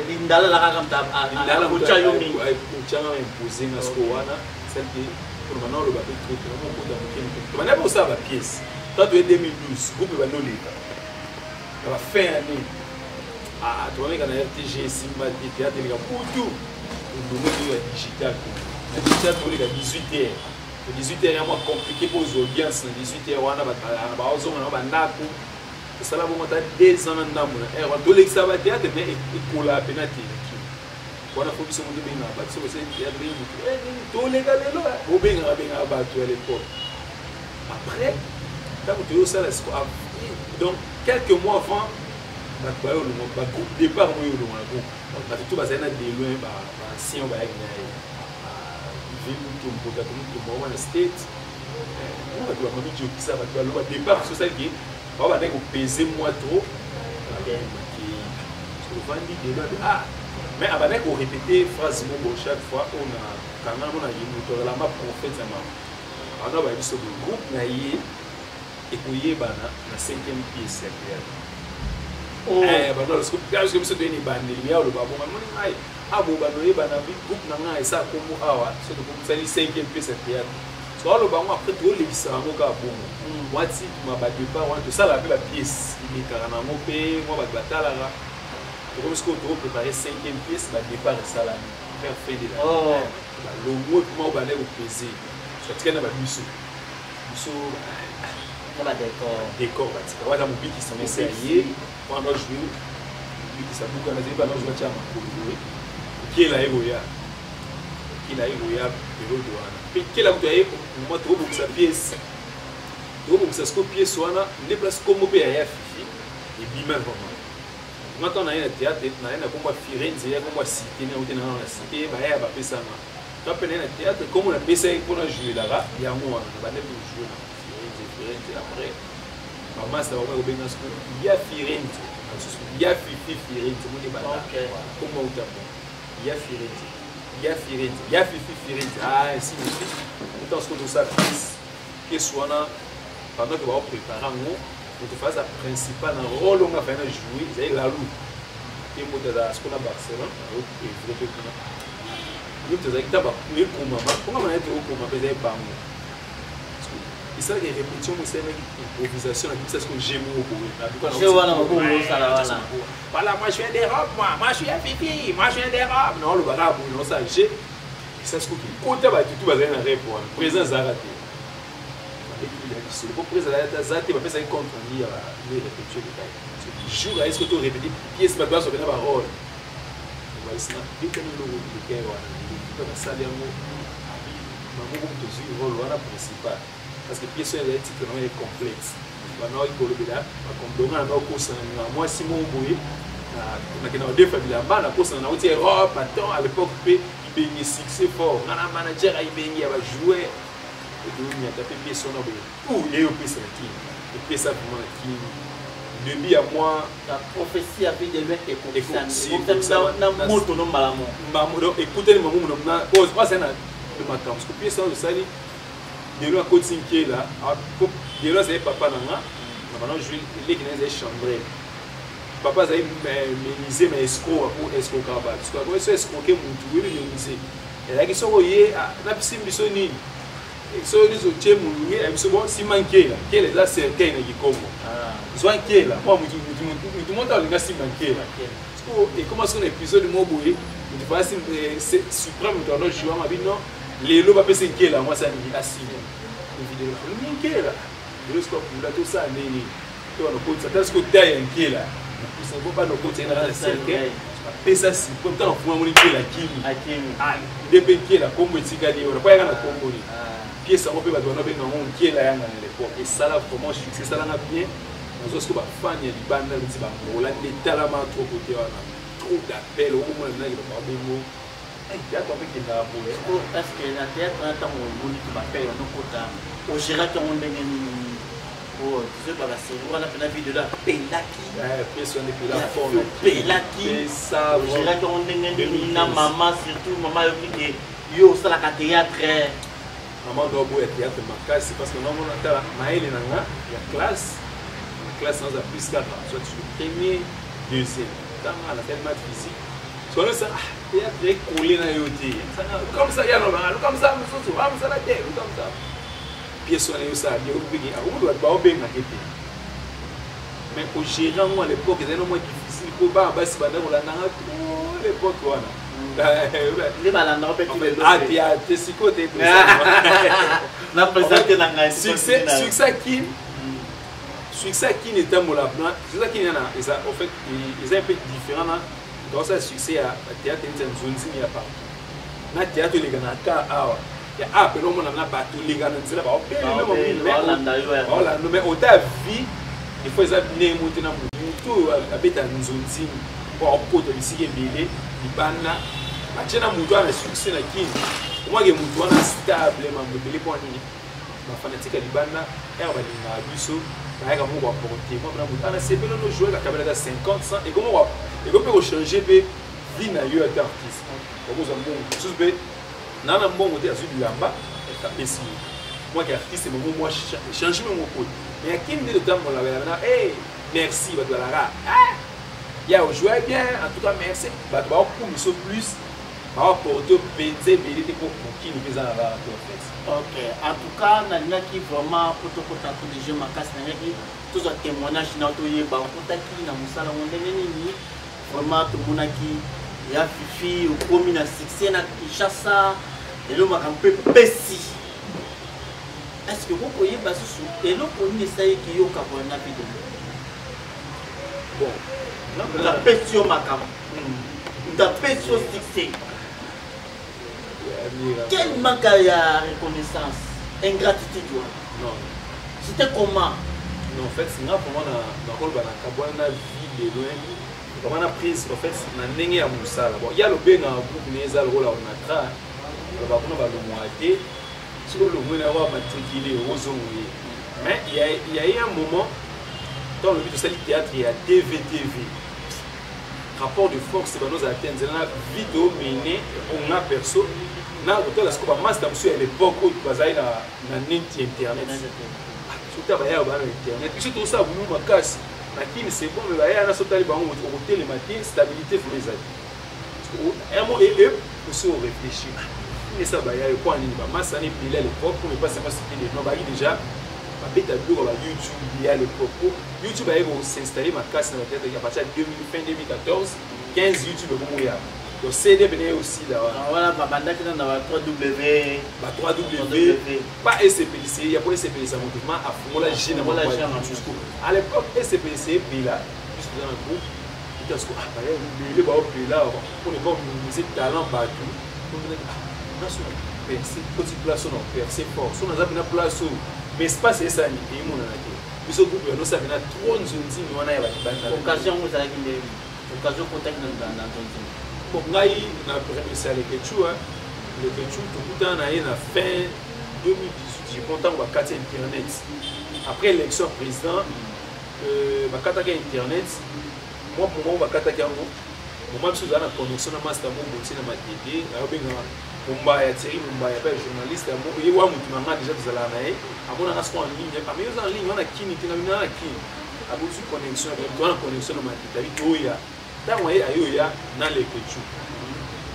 Speaker 2: lindala la kaka mta yo mingi
Speaker 1: otyanga impose nga siko wana celle que mpona bana oloba mpe trop te okota moke moke tobandaki kosala bapièce tanto ye 2012 groupe ebandi oleka na ba fin année ah tokomeka na rtg esimba te théâtre eleka butu ondongo toyo ya digital na digital tokoleka 18 heures 18 heures ya mwa compliqué mpo ozwa audience na 18 heures wana baozonga na bandako tosala bongo ata 2 ans na ndambo na heure wana tolekisa bathéâtre mais ekola mpena te wana fo biso moto ebengaka bato soki osali théâtre bengi motu eh, nini toleka lelo eh. bobengaka bengaka bato ya l'époque après ntango toyei osala siko donc quelques mois avant bato baye olongwa bagroupe départ moye olongwa na groupe bato to bazali na de loin baancien oyo bayaki na ye vie mutombo tata mutombo wana state eh, bato bamami jokisa bato baloba départ sosaliki bao bandaki kopese mwa trop ovandi delo abi ah mais abandaki korepete phrase moko chaque fois oyo na kanga mona ye moto azala ma prophète ya mama wana bayebi biso boye groupe na ye ekoyebana na cinquième pièce ya théâtre oh. eh, banobiso biso toyeni ebandeli ya oloba bongo amoni ngai abo ah, banoyebana groupe na ngai esa kombo awa so tokomisali cinquième pièce ya théâtre so aloba yango après tolekisa yango kaka bongo mwa ti ma badépart wana tosalaka mpe bapièce elekaka na yango mpe mwa bato batalaka tokomi sikoyo tokoprépare cinquième pièce badépart esalami vers fin de la oh. balongwe mpoma oyo bandaki kopese batikali na babiso biso décor batika wana mobikisa mese ya ye wana joue mobikisa buka nazali bana ozwa tia makolo boye kela ye koya kela ye koya periode wana mpe kela kutu aye moma tokobongisa pièce tokobongisa siko pièce wana nde place kombo mpe yaya fifi ebima vraiment nga ntango naye na théâtre naye na kombo ya firenze ya kombo ya cité nauti na na cité bayaya bapesanga nga mpe naye na théâtre kombo napesa ye mpo na jouelaka yango wana na bandaki kojoue na firenze firenze après bamasta bakoki kobenga siko ya firenze lisusu ya fifi firenze moni banda kombo auta bon ya firenze ya firenze ya fifi firenze ah ainsi de suite ntango siko tosala pièce pièce wana pendant que baoprépare yango moto fa aza principal na role onga fai na joue ezali lalu ye moto azala siko na barcelone aoevre mpe kuna ye moto azalaki ta ekomama kongama na ye te okoma mpe ezali bango esalaki répétition mo esalemaki improvisation na bimisa siko je moko boye voilà moi je viens d'Europe moi moi je suis un fifi moi je viens d'Europe na olobaka boye naosala je esa siko kikota bato tu bazali na rep wana présent ezalaka te po président aza te bapesaki compte rendu ya nde répétition elekaki jour aye soki to répété pièce bato bazwa pena barole baisina betani eloko leke wana mpe basali yango bango komi tozwi role wana principal parce que pièce oyo ezali titre nango ye complexe banaoki kolobela bakomdonga na naokosana na mwasi moko boye nakenda kodefa bilamba nakosana nauti europe atemps à l'époque mpe ibenge succès fort nga na manager ya ibenge ya bajoueur onyata mpe pièce wana boye ou ye opesa na kini epesa vraiment na kini début ya mwa
Speaker 2: la prophétie ya vie de loin ekokisami na moto no mbala
Speaker 1: moko donc ekutani mamumu na oyo azali na makambo siko pièce wana osali delo akoti nkela delo azali papa na nga na bana joue leki na ezali chambrel papa azali menuisier mais escroc ako escrokaka bato siko akoki so escroke mutu oyebi menuisier ezalaki soko oye ah, napesi biso nini soki nyonso otie molunge ya biso bon nsima nkela nkela eza cercueil na kikongo ah. zwa nkela mwa mutu moko alinga simba nkela siko ekoma siko na épisode moko boye mutu faa eh, suprême moto ano joua mabi non lelo bapesi nkela yango asala nini asimba video olingi nkela lelo siko akunda tosala ndenge nini to banokotisa ata siko taille ya nkela mokusa bo banokotisa ye na cercueil apesa siko ntango afungwa moni nkela akimi ah, nde mpe nkela nkombo etikali ye wana po ayaka na nkombo nini ah. pièce yango mpe bato bana benga yango nkela yanga na l'époque esala vraiment succès esalanga bien nazwa siko bafani ya libanda neti bangola nde etalama trop kote wana trop d'appel okomona naki bato babengo théâtre mpe ekendaka
Speaker 2: boye parce que na théâtre wana ntango omoni ke bapele yango kota ogéraki yango ndenge nini? Po tozoyeba basérie wana mpena video apelaki.
Speaker 1: Pelaki.
Speaker 2: Ogeraki yango ndenge nini na mama? Surtout mama ayoki ke yo osalaka théâtre.
Speaker 1: Mama ndo aboya théâtre makasi, parce que namona, tala mayele na nga ya classe. Na classe naza plus kaka soit le premier, deuxième. Ntanga nasali math, physique, sono sa théâtre ekole na yo te. Comme ça ya nobanga, luka mosala mosusu, a mosala te, luka mosala. Pièce wana eyosala bien, obenge akokutu bato baobengaka te, mais kogérer yango à l'époque ezali no mwa difficile, po bana basi banda kolandanga trop l'époque wana.
Speaker 2: Nde balandaka mpe.
Speaker 1: Te, sikoyo te.
Speaker 2: Na présente na ngai.
Speaker 1: Succès Kine, succès Kine etambola. Succès Kine yana eza, en fait, eza un peu différent na tokosala succès ya théâtre neti ya nzonzini ya partout na théâtre eleka na ka awa ya a pene omona na bato oleka na nzela baolanda, mais ota vie des fois eza ndenge mo te na motu oyo abeta nzonzini po akokota bisika ebele libanda, batie na motu wana succès na Kini, omwake motu wana stable, mambo ebele. Mpo nini? Bafanatike ya libanda ere balingaka biso, bayaka moko aporte mwa na motu ana sepele no jouer kakabela ata 50 100, ekomo eko mpe kochange mpe vie na yo ata artiste okozwa mbongo mosusu mpe na mbongo te, azwi bilamba apesi yo mwaki artiste mongo mwa changement moko. Mais ya Kini nde totambolaka na hey, merci, bato balaka ah, ya ojoue bien, en tout cas merci. Bato baokumisa plus, baoporte mpenza ebele te, po mokili mpe eza na bana te en fait.
Speaker 2: Ok, en tout cas nalingaki vraiment po tokota to de jeu makasi, nalingaki tozwa témoignage na toyeba okotaki na mosala ngo ndenge nini. Vraiment tomonaki ya Fifi okomi na succès na Kinshasa lelo, makambo mpe pesi. Est ce que okoyeba susu eloko nini esaliki yoka boya na video?
Speaker 1: Bon.
Speaker 2: Moto apesi yo makambo, moto apesi yo succès, quel manque ya reconnaissance, ingratitude wana?
Speaker 1: Non.
Speaker 2: C'était comment?
Speaker 1: Non, en fait nga vraiment na nakoloba na kabwana na vie de loin, vraiment na prise, en fait, na ndenge ya mosala. Bon, ya lobengaka groupe ne eza lokola Onatra, loba kuna balongwaka te, soki olongwe na yango matricule ozongo ye. Mais il y a eu un moment ntango lobi tosali théâtre ya TV TV, rapport de force banozala te nzela na vie toomene nga perso na kotala sikoyo bamaster mosusu ya l'époque oyo bazali na neti internet, surtout baya bana na internet. Biso tozosala bulu makasi na Kini, c'est bon, mais baya na sotali bango okotelema te, stabilité vraiment ezali osi oréfléchir esa baya yo mpo nini bamasa wana ebele à l'époque pour ne pas seulement citer les noms, baki déjà babeta biloko ya bayoutube ya l'époque. YouTube aye kosinstalle makasi na bathéâtre à partir ya 2000, fin 2014, 15. YouTube ekomoya, donc CD pene ye osila wana.
Speaker 2: Wana babandaki na ba 3W.
Speaker 1: Ba 3W pa esepelise ya po esepelisa moto ma afungola g na jusqu'au à l'époque esepelise epela. Biso toza na groupe itasko, ah, baya ebele baopela pour ne pas minimiser talent bato naso na perce koti place oyo na perce fort so naza mpena place oyo, mais espace esani emonana te. Biso groupe ya nosala mpena trop nzonzini wana ya
Speaker 2: balibanda. Occasion yango ezalaki ndenge occasion okotaki na nzonzini?
Speaker 1: Bon, ngai na esa Lekechu, Lekechu tokutana na ye na fin 2018, je pense, ntango bakati internet après élection ya président. Bakataki internet mwa moment, bakataki yango moment biso tozala na connexion na master mo botie na Matete, ayobengaka Mombaya, Thierry Mombaya mpe journaliste ye wa motu na nga déjà tozalaka na ye. Amonaka siko en ligne, ame oza en ligne wana Kini te, na bino na Kini abozwi connexion, toza na connexion na Matete abi toya. Ntango aye ayoya na Lekechu,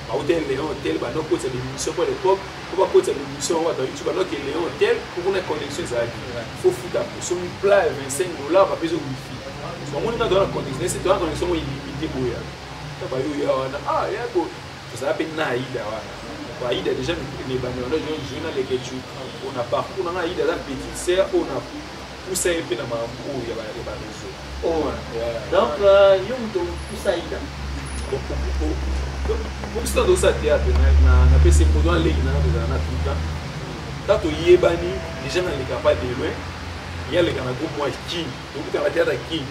Speaker 1: bauta Léon Hotel, bandokotisa bémission po l'époque po bakotisa bémission yango bato ya YouTube bandoke Léon Hotel po kuna connexion ezalaki, faut futa osomi plat ya 25 $, bapesi wifi. Bamoni nga toza na connexion ese, toza na connexion mo illimité boya ta bayoya wana. Ah, ya bo tozala mpe na Aida wana. Aida déjà nebandi wana joue na Lekechu na parcours nanga. Aida aza petite sœur oyo na pusa ye mpe na makambo oyo ya baréseau.
Speaker 2: Donc yo moto pusa Aida?
Speaker 1: Biso ntango tozosala théâtre, napesi moto wana leki nanga, tozala na tout temps. Ntango toyebani déjà, naleka pas de loin, ye aleka na groupe mwa Kini, tokutana théâtre ya Kini,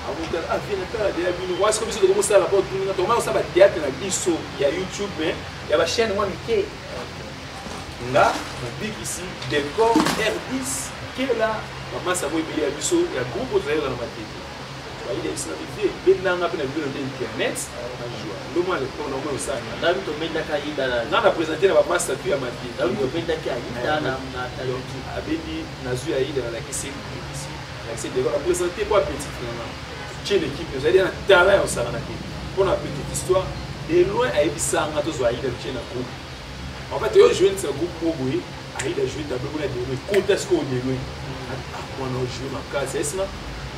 Speaker 1: akutana avie natala deya bino wasiko. Biso tokomosala po tuninga tokoma kosala bathéâtre na biso ya YouTube, mais ya bachaîne mwa mike. Nga mobikisi décor R10 kela. Bamasa yango ebele ya biso ya groupe oyo tozalaki na Matete, bayida biso na bivie bendanga mpe na bino nde internet na joie ndo mwa leport na omoi osala.
Speaker 2: Nabi tobendaki Aida na
Speaker 1: nga na présente na bamasa tu ya Matete.
Speaker 2: Nabi tobendaki Aida na YouTube.
Speaker 1: Abendi, nazwi Aida, nalakisi, nalakisi deko, na présente po apetite nanga tie l'équipe ozali na talent ya osakana te. Mpo na petite histoire, de loin ayebisanga tozwa Aida, totie na groupe. En fait, oyo joue neti na groupe moko boye, Aida joue tableau kuna de loin, kota sikoyo de loin mwana ojoue makasi esina.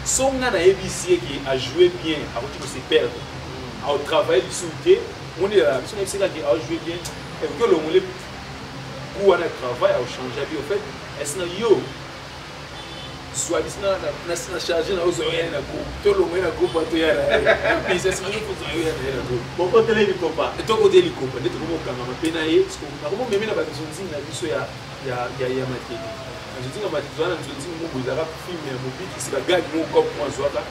Speaker 1: So nga nayebisi ye ke ajoue bien, akoki kose perdre, aotravaille lisusu te. Moni biso nayebisi kaka ke ajoue bien, ekoki olongole ku wana travail, aochange abi. Au fait, esina yo zwa biso na charge na ozwa yo na groupe, tolongwe na groupe wana, toya na ye business maki, kozwa yo ya na ye na groupe.
Speaker 2: Bokotele likopa.
Speaker 1: Tokoteli likopa nde tokomokangama mpe na ye, nakomomeme na banzonzingi na biso ya Matete. Na nzonzingi ya Matete, toza na nzonzingi moko ezalaka film ya Mobikisi, bagagi moko cop mo azwaka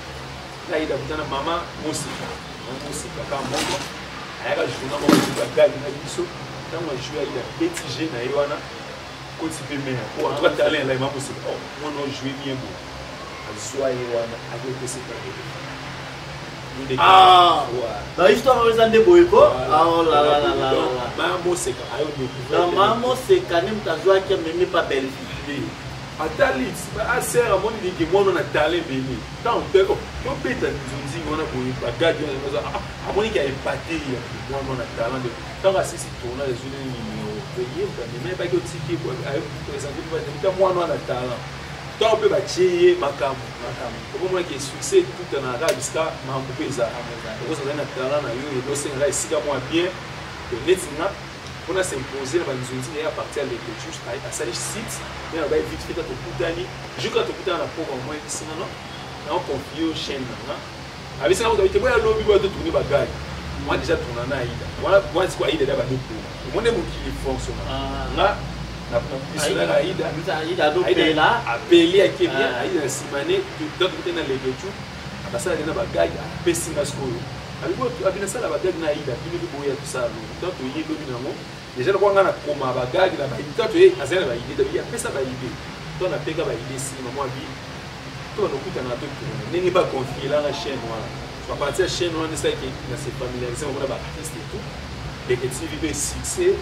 Speaker 1: na ye dakuta na mama Moseka. Mama Moseka kaka moko ayaka journal moko bagagi na biso. Ntango ajoue, ayida petit g na ye wana koti mpe mea po en tout cas talent elai. Mama Moseka, oh, mwana ojoue bien bo azwa ye wana, akopesa.
Speaker 2: Ah, ba histoire oyo eza nde boye ko.
Speaker 1: Mama Moseka ayo.
Speaker 2: Mama Moseka nde moto azwaki, amemi pa Belleville.
Speaker 1: Atali aser, amoni ndenge mwana na talent ebele. Ntango tobeta nzonzingi wana boye, bagadi wana, amoniki aepate ya mwana na talent. De ntango asisi tournage, ezwi nini numéro ye, amema ebaki, otiki ayoprésente mpe mwana wana talent. Ntango mpe batie ye makambo, okomonaki succès etutanaka kaka bisika makambo mpe eza. Okozala na talent na yo, elosengaka esika mwa bien neti nga mpona s'impose na banzonzi na ye. À partir ya Lekechu, asali site nde na bai vite fait. Tokutani jour tokutana na programme mwa ebisinga no naoconfie yo chaîne na nga, abisanga kuta te boya lobi boya totourne bagage. Moi déjà tourna na Aida wana, wana sikoyo Aida da bando pona omone mokili fonctionne nga na missionnaire Aida.
Speaker 2: Aida
Speaker 1: apeli ake bien Aida na nsima ne tokutani na Lekechu, abasala na bagage, apesi nga sikoyo, abi nasala bagage na Aida, bino mpe boya tosala lobi. Tant toye lobi nango déjà, lokola nga nakoma bagage na baide, tant toye azali na baide, tabi apesa baide, to napeka baide nsima mwa bi to banokutana totourne ndenge baconfielanga chaîne wana. À partir ya chaîne wana esalaki na se familiarise moko na baartiste et tout. Leke TV mpe succès,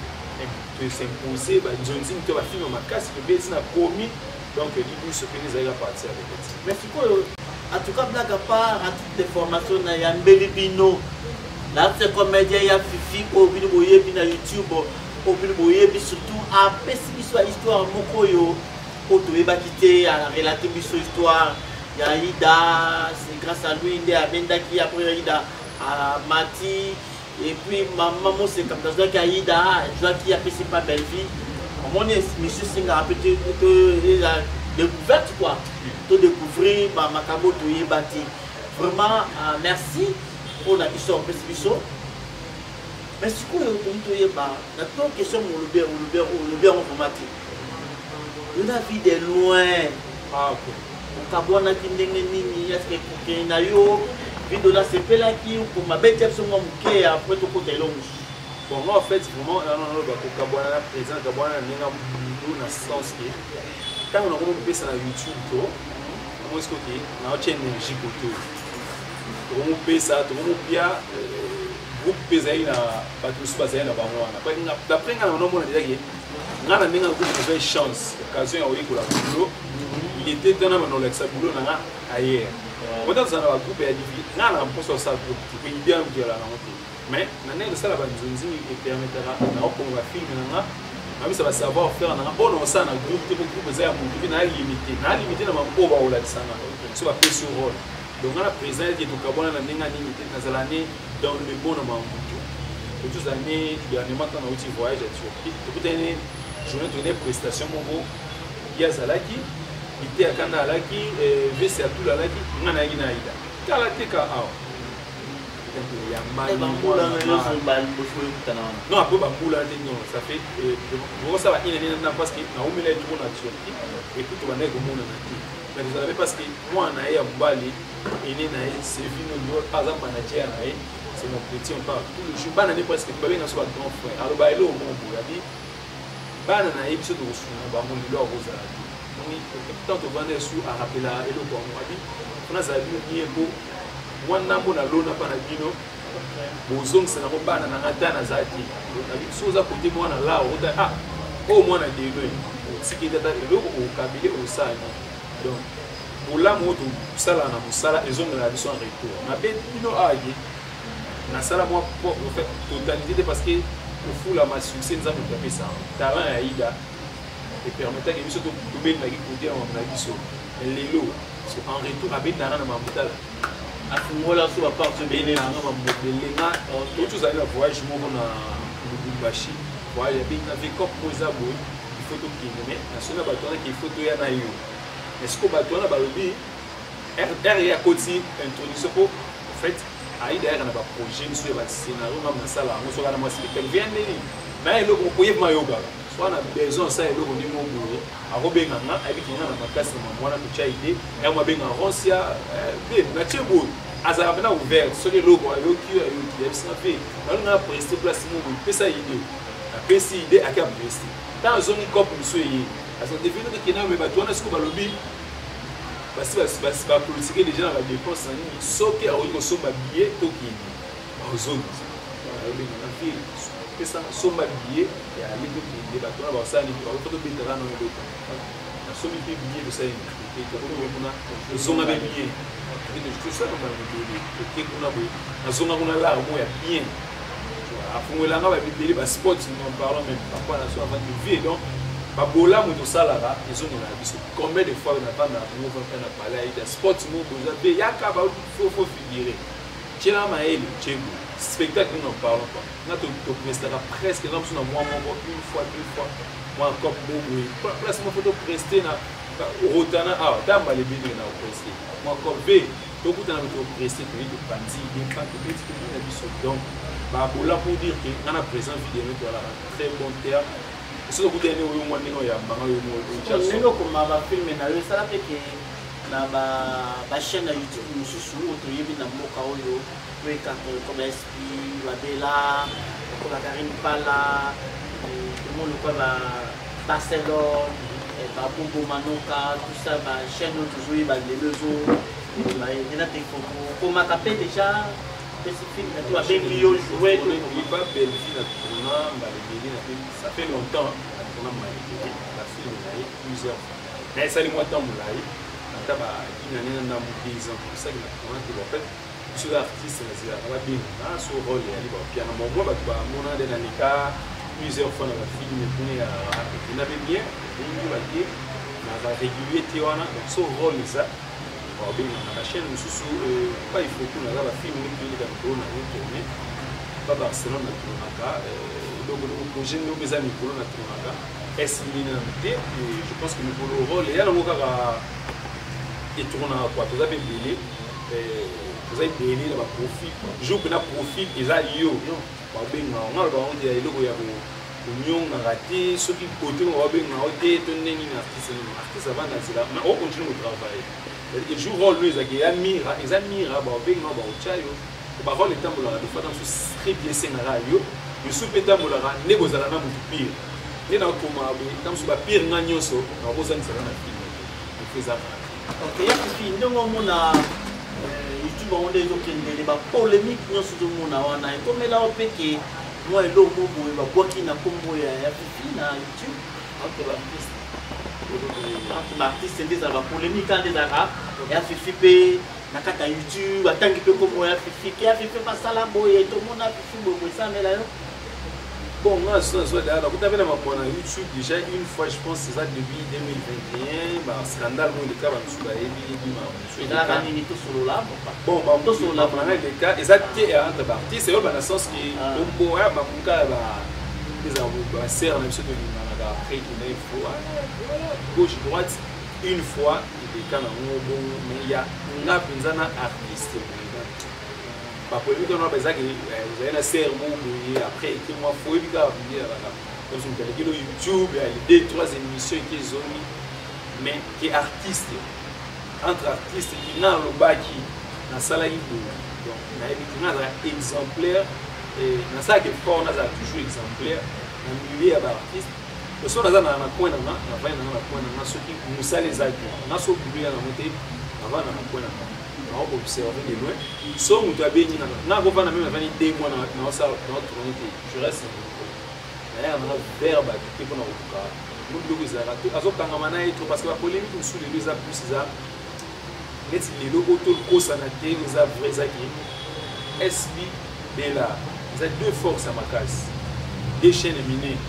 Speaker 1: tos'impose banzonzing to bafilme makasi tobeti na komi. Donc libuso mpe ezalaki à partir ya Leke TV.
Speaker 2: Mais sikoyo, en tout cas, blague à part, à titre de formation na yambeli bino l'artiste comédien ya Fifi oyo bino boyebi na YouTube, oyo bino boyebi surtout, apesi biso ya histoire moko oyo oyo toyebaki te. Arelate biso histoire ya Aida, c'est grâce à lui nde abendaki. Après Aida amati, et puis mama Moseka moto azwaki Aida, azwaki, apesi pa Belleville. Omoni, monsieur sengaka mpe eza découverte quoi, to découvrir bamakambo toyeba te. Vraiment merci mpona histoire opesi biso. Mais sikoyo toki toyeba na to question, molobi olobi olobi yango vraiment te, yo na Vie de Loin.
Speaker 1: Ah, okay.
Speaker 2: Okabwanaki ndenge nini? Eske kokende na yo video nasepelaki okoma beti ya biso mwa moke, après tokota eloko mosusu?
Speaker 1: Bon, moi en fait, vraiment naloba kokabwana na président, kabwana na ndenge mulu na sens ke ntango nakomi kopesa na YouTube, to namoni sikoyo ke naotia énergie kote oyo tokomopesa, tokomopia groupe mpe ezali na bato mosusu bazali na bango wana. D'après nga na nomona déjà ke nga na ndenge groupe nazwai chance, occasion ya koyekola boulot. Il était temps na bana olakisa boulot na nga ailleurs. Ota tozala na bagroupe ya divi, nga na mposa osala groupe te po idée yango nango te. Mais na ndenge tosala banzonzi epermetaka na okonga bafilme na nga, nabisa basavoir faire na nga mpo na osala na groupe te, po groupe eza ya motu mpe naa limité, naa limité na mambo oyo bakolakisa nga so bapesi rôle. Donc nga na président ete tokabwana na ndenge nini te, nazala ne dans le bon na mamutu. Tozala ne dernièrement, ntango nauti voyage ya Turquie, tokutani ne journée, tokende prestation moko, ye azalaki lite ya kanda, alaki vese ya tula, alaki nga nayaki na Aida kala te ka awa. Non, après bambula te, non, ça fait okosala une année na, parce que naumela ye trop na Turquie et puis tobandaki komonana te. Mais tozala mpe parce que mwana na ye ya mobali ene na ye Sevino aza manager na ye, c'est mon petit, on parle tous les jours. Bana ne presque babenga so ba grand frère, aloba eloko moko boye, abi bana na ye biso tokosunga bango. Lelo akozala te. Tant tovanda esu arapela eloko yango abi mpona azala bino bien mpo mwa ndambo nalona mpa na bino bozongisa nango bana na nga ata naza te. Nabi so oza kote mwana la ota ah oyo mwana delo otiki tata eloko okabile osali. Donc bolamu oyo tosalaka na mosala ezongelaka biso en retour. Mabe bino aye nasala mwa en fait totalité te, parce que kofulama succès Nzambe moto apesa talent ya Ida epermetaki biso tobendaki kote ya mambo na biso. Lelo en retour abendaka na mambo, tala.
Speaker 2: Afungola so baporte.
Speaker 1: Ebenganga mambo ebele. Nga toti ozali na voyage moko na Lubumbashi, voyage abengi na vecop mo eza boye, il faut tokende. Mais nasoni na bato wana ke il faut toya na yo. Mais sikoyo bato wana balobi r ye akoti introduction po en fait Aida yaka na baprojet biso ya bascénario ngam nasala yango. Soki ana mwa spectacle via ndeni na eloko koyeba mayokaka so ana besoin osala eloko ndenge boye, akobenga nga, ayebiki nga na makasi na mambo wana, totya idée yango, abenga Roncia mpe natie boye. Azalaka mpena ouverte. Soki eloko ayoki, oyo ayoki, ayebisanga mpe nalinga na preste place moko boye, pesa idée. Napesi idée, ake apreste. Ntango azongi cope mosusu eye azodevino tokende, me bato wana sikoyo balobi basi bapolitike déjà na badepense na nini. Soki akoki kosomba billet, tokende, bazongisa, ayobenga na ville, pesa somba billet ya ale, tokende. Bato wana basala nini? Bakoki tobetaka na eloko. Nasombi mpe billet, tosali nini, tokomi kuna, tozonga mpe billet, tosala mbala mibele. Toke kuna boye, nazonga kuna lar mo ya bien, afungolanga babibele baspot, n'en parlons même papa na so avandi vie. Donc babolamu tosalaka ezongelaka biso. Combien de fois navanda na kongo mpe na palais Aida spot mo boza mpe yaka bafo figure tiela mayele tiebo spectacle, n'en parlons pas. Nga toprestaka presque nga mosu na mwa moko, une fois, deux fois, mwa cop mo boye, place moko topreste na Rotana awa, ta mbala ebele na opreste mwa cop v, tokutana topreste, toyi topanzi depa, tobeti, tobi na biso. Donc babola pour dire que nga na présent vidéo toalaka très bon terme. Soki okutani oyo mwa ndenge oyambanga oyo.
Speaker 2: Ndenge okoma bafilme na yo esala mpe ke na bachaîne ya YouTube mosusu oyo toyebi na mboka oyo, oyo comme SP Babela, lokola Karine Pala, tomoni lokola ba Barcelone, babobo Manoka, tout ça, bachaîne oyo tozoyeba lelo ezo ena te. Komaka mpe déjà pesi film na to babengi yo jouer?
Speaker 1: Ba Bellevue na tourna mbala ebele na mpe ça fait longtemps na tourna mbala ebele bafilme na ye plusieurs fois. Na esali mwa temps molai, ata ba une année na ndambu, 2 ans osaki na tourna te. En fait biso za artiste nazelaka babenga so rôle eyali bapiana. Bon, moi bato bamona nde naleka plusieurs fois na bafilme kuna ya ekenda mpe bien, bengi bake naza régulier te wana. Donc so rôle eza, babenga na bachaîne mosusu pa ifoku. Naza bafilme nde toyeleka mikolo na yo tourne pa Barcelone, na tournaka eloko eloko projet nde eza mikolo na tournaka esili nanu te. Je pense que mikolo rôle eya nango kaka etournaka quoi. Toza mpe ebele, toza ebele na baprofil. Jour mpena profil eza yo, babengaka nga, loba yango te ya eloko ya konyongaka te. Soki kote ngo babengaka yo te to ndenge nini, artiste nini, artiste avanda nzela mais ocontinue kotravailler. C'est-à-dire que jour rôle no ezalaki eza mira, eza mira, babengaka, baotya yo barole. Etambolaka des fois na mosusu script esengaka yo, mosusu mpe etambolaka nde kozala na motu pire nde nakoma boye. Ta mosusu bapire nga nyonso nakozangisaka na film te, eza
Speaker 2: Ok, ya Fifi, ndenge omona YouTube yango nde ezokendele, bapolémique nyonso ozomona wana, ekomela o mpe ke mwa eloko mo boye babwaki na nkombo ya Fifi na YouTube?
Speaker 1: Entre baartiste?
Speaker 2: Entre baartiste nde ezala bapolémique wana nde ezalaka ya Fifi mpe na kati ya YouTube, atangi mpe nkombo ya Fifi ke ya Fifi basala boye, tomona Fifi boye boye, esalamela yo?
Speaker 1: Bon, nga nazwa nakuta mpe na makambo na YouTube déjà une fois, je pense eza début 2021, bascandale mo eleka, bamosusu bayebi yebi.
Speaker 2: Ezalaka nini? Tosolola.
Speaker 1: Bon, tosolola nanga eleka eza te entre baartiste oyo bana sens ke kombo ya mamuka ya ezala basere na biso tolinganaka. Après kenda il faut gauche droite une fois eleka nango bongo. Mais ya nga mpenza na artiste, bapolémique wana bazaki ozali na sere moko boye, après eke mwa fo oyebi kaka bungi ezalaka moto aleki no YouTube ya deux trois émissions eke ezongi. Mais ke artiste entre artiste ki nga alobaki nasalaki boye, donc nayebi te. Nga nazala exemplaire, nasalaka effort nazala toujours exemplaire na milieu ya baartiste. So naza na coin na nga, navandi na nga na coin na nga, soki mosala eza te, nga so bulo ya nango te, navanda na coin na nga, nao observe de loin. So moto abengi nga, nga kovanda meme navandi 2 mois naosala naotourne te, je reste na mon coin. Nayaka nanga vers bato te mpona koluka mo biloko ezalaka te, azokangama na ye trop parce que bapolémique mosusu lelo eza plus, eza neti lelo oyo tokosana te, eza vrai, eza ke SB Bella eza deux forces ya makasi, deux chaînes ya minene,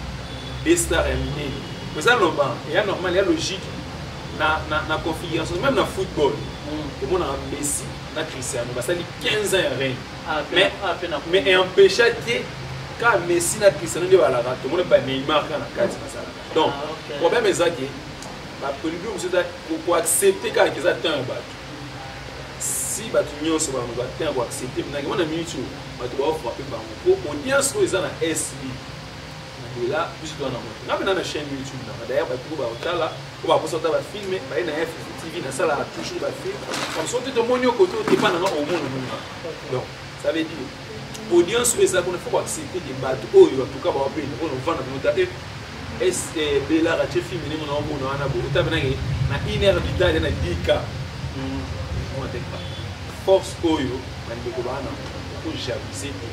Speaker 1: deux stars ya minene. Eza normal, eya normal, eya logique na, na, na configuration même na football. Omonaka Messi na Cristiano basali 15 ans ya règne.
Speaker 2: Ah,
Speaker 1: mais,
Speaker 2: ah, pe na
Speaker 1: mais empêcha te ka Messi na Cristiano nde balaka, tomoni ba Neymar kaka na kati basalaka. Donc
Speaker 2: Ah, ok.
Speaker 1: problème eza ke baproduit mosusu eza koaccepte kaka ke eza temps ya bato. Si bato nyonso bazwa temps ya koaccepte minange wana minute oyo bato baofrape bango po audience oyo eza na SB na Bela, biso toza na moto nga mpe na na chaîne YouTube nanga. D'ailleurs bato oyo baotala, oyo bakosa ota bafilme, baye na FFU TV, nasalaka toujours bafilme comme so te, tomoni yo kote otepa nanga, omona monga. Donc ça veut dire audience oyo eza kuna, faut koaccepte ke bato oyo en tout cas baobenda mpona ovanda bino ta S Bela atie film ndenge na omona wana bo ota benake na une heure du temps na 10 k force oyo bandeko bana ko jalouser te.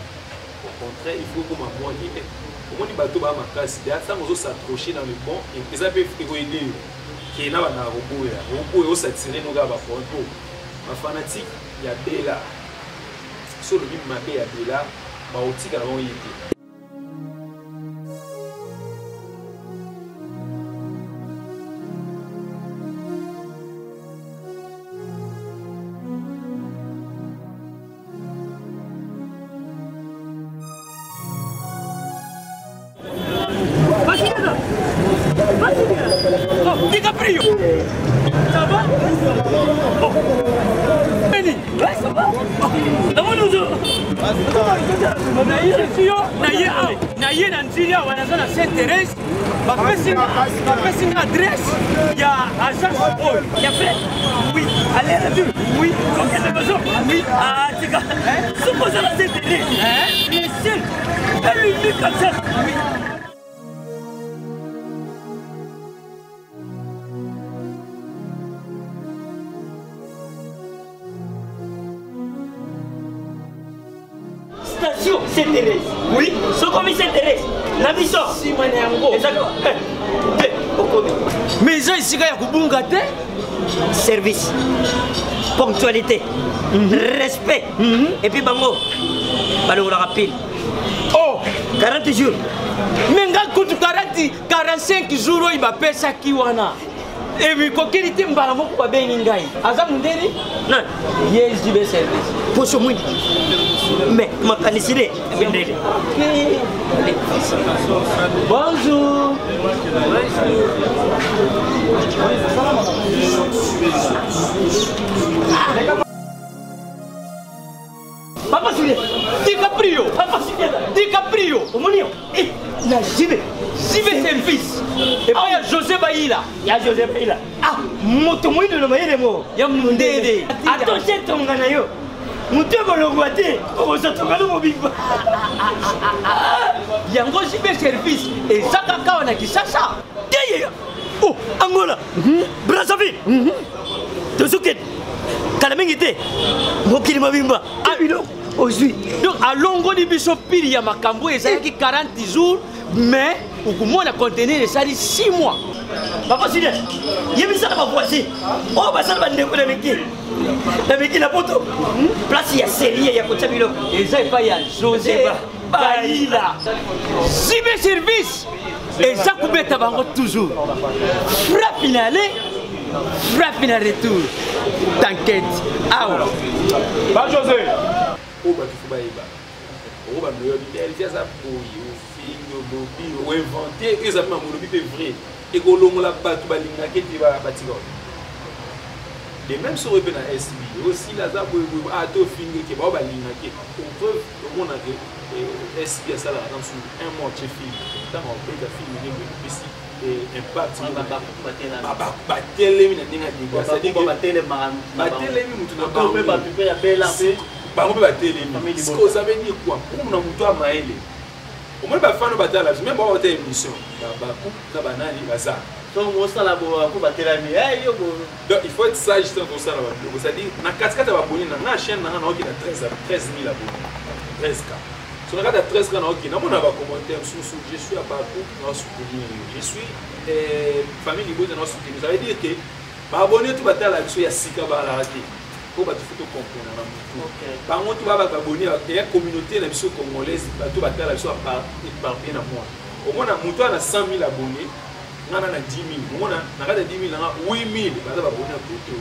Speaker 1: Au contraire, il faut koma mwaki omoni bato baa makasi de ntango ozos'accrocher dans le bon, eza mpe ekoyede yo ke na bandaka koboya okoboya osatire no kaka baproblème po bafanatike ya Bela. So olobi mabe ya Bela, baotika na bango ye te.
Speaker 8: DiCaprio. Ça va? Oh. Benny. Ouais, ça va? Naye awa, naye na nzili awa, naza na Saint Thérèse, bapesi nga adresse ya agence oyo ya fret. Oui, aller retour. Oui, kokende maison. Oui, atika soki oza na Saint Thérèse, le seul et l'unique agence. Oui. Station Saint-Thérèse. Oui, sokomi Saint-Thérèse. Na biso.
Speaker 9: Sima na yango.
Speaker 8: Ezali te okomi.
Speaker 9: Mais eza esika ya kobunga te.
Speaker 8: Service, ponctualité, respect. Et puis bango balongolaka pile.
Speaker 9: Oh,
Speaker 8: 40 jours.
Speaker 9: Mais nga kutu 40 45 jours oyo bapesaki wana. Ebikokeli te, mbala moko babengi ngai. Aza mundeli?
Speaker 8: Nani?
Speaker 9: Ye JB service.
Speaker 8: Poso mwindi. Mais makanisi ne mindele.
Speaker 9: Bonjour.
Speaker 8: Papa Julien.
Speaker 9: DiCaprio.
Speaker 8: Papa Julien.
Speaker 9: DiCaprio.
Speaker 8: Omoni yo. Eh, na JB.
Speaker 9: JB service. Epai ya José Bayila.
Speaker 8: Ya José Bayila. Ah, moto moyindo na mayele mo.
Speaker 9: Ya mundele.
Speaker 8: Attention tonga na yo. Moto ekolongwa te, okozwa tonga no mobimba.
Speaker 9: Yango JB service eza kaka awa na Kinshasa.
Speaker 8: Te ye. Oh, Angola. Brazzaville. Tozokende. Kala mingi te. Mokili mobimba. Ah, biloko ozwi.
Speaker 9: Donc alongoli biso pili ya makambo ezalaki 40 jours, mais okomona conteneur esali 6 mois.
Speaker 8: Papa Julien, yebisa na bavoisin oyo basala bandeko na mikili na mikili na poto, place ya serie ya kotia biloko
Speaker 9: eza epai ya José Bayila. JB service eza kobeta bango toujours frappe na aller, frappe na retour. T'inquiète, awa
Speaker 1: ba José oyo bato fo bayeba oyo bando oyo bibelvi aza boye, ofingi, olobi, oinvente, eza mpe mamolobi mpe vrai ekolongola bato balingaki ete batika oyo. De même soki mpe na SB osila aza boyeboye, ata ofingi eke bao balingaki. Preuve, omonake SB asalaka ta mosusu un mois tie film, ntango abeta film nde boye epesi impact, batelemi na ndenge ya dégâts, c'est-à-dire batelemi motu na bango mpe batelemi. Sikoyo ça veut dire quoi? Pour na moto ya mayele Omoni bafano batala biso, même bao bata émission, babaku na banani baza.
Speaker 2: Donc osala boye batelami eh, yo.
Speaker 1: Donc il faut être sage ntango tosala babiloko, c'est-à-dire na katikati ya baboni na nga chaîne na nga naoki na 13 000 abonné, 13 k. So na kati ya 13 k naoki namona bacommentaire mosusu: "Je suis à Baku, naosoutenir yo, je suis famille libota, naosoutenir." Ça veut dire que baabonné to batala biso ya sika balaka te, mpo bato faut tocomprendre na motu bango to baba baboni ya communauté na biso congolaise. Bato batala biso éparpillé na monde. Omona moto ana 100 000 abonné, nga na 10 000, omona na kati ya 10 000 nanga 8 000 baza baboni ya koto,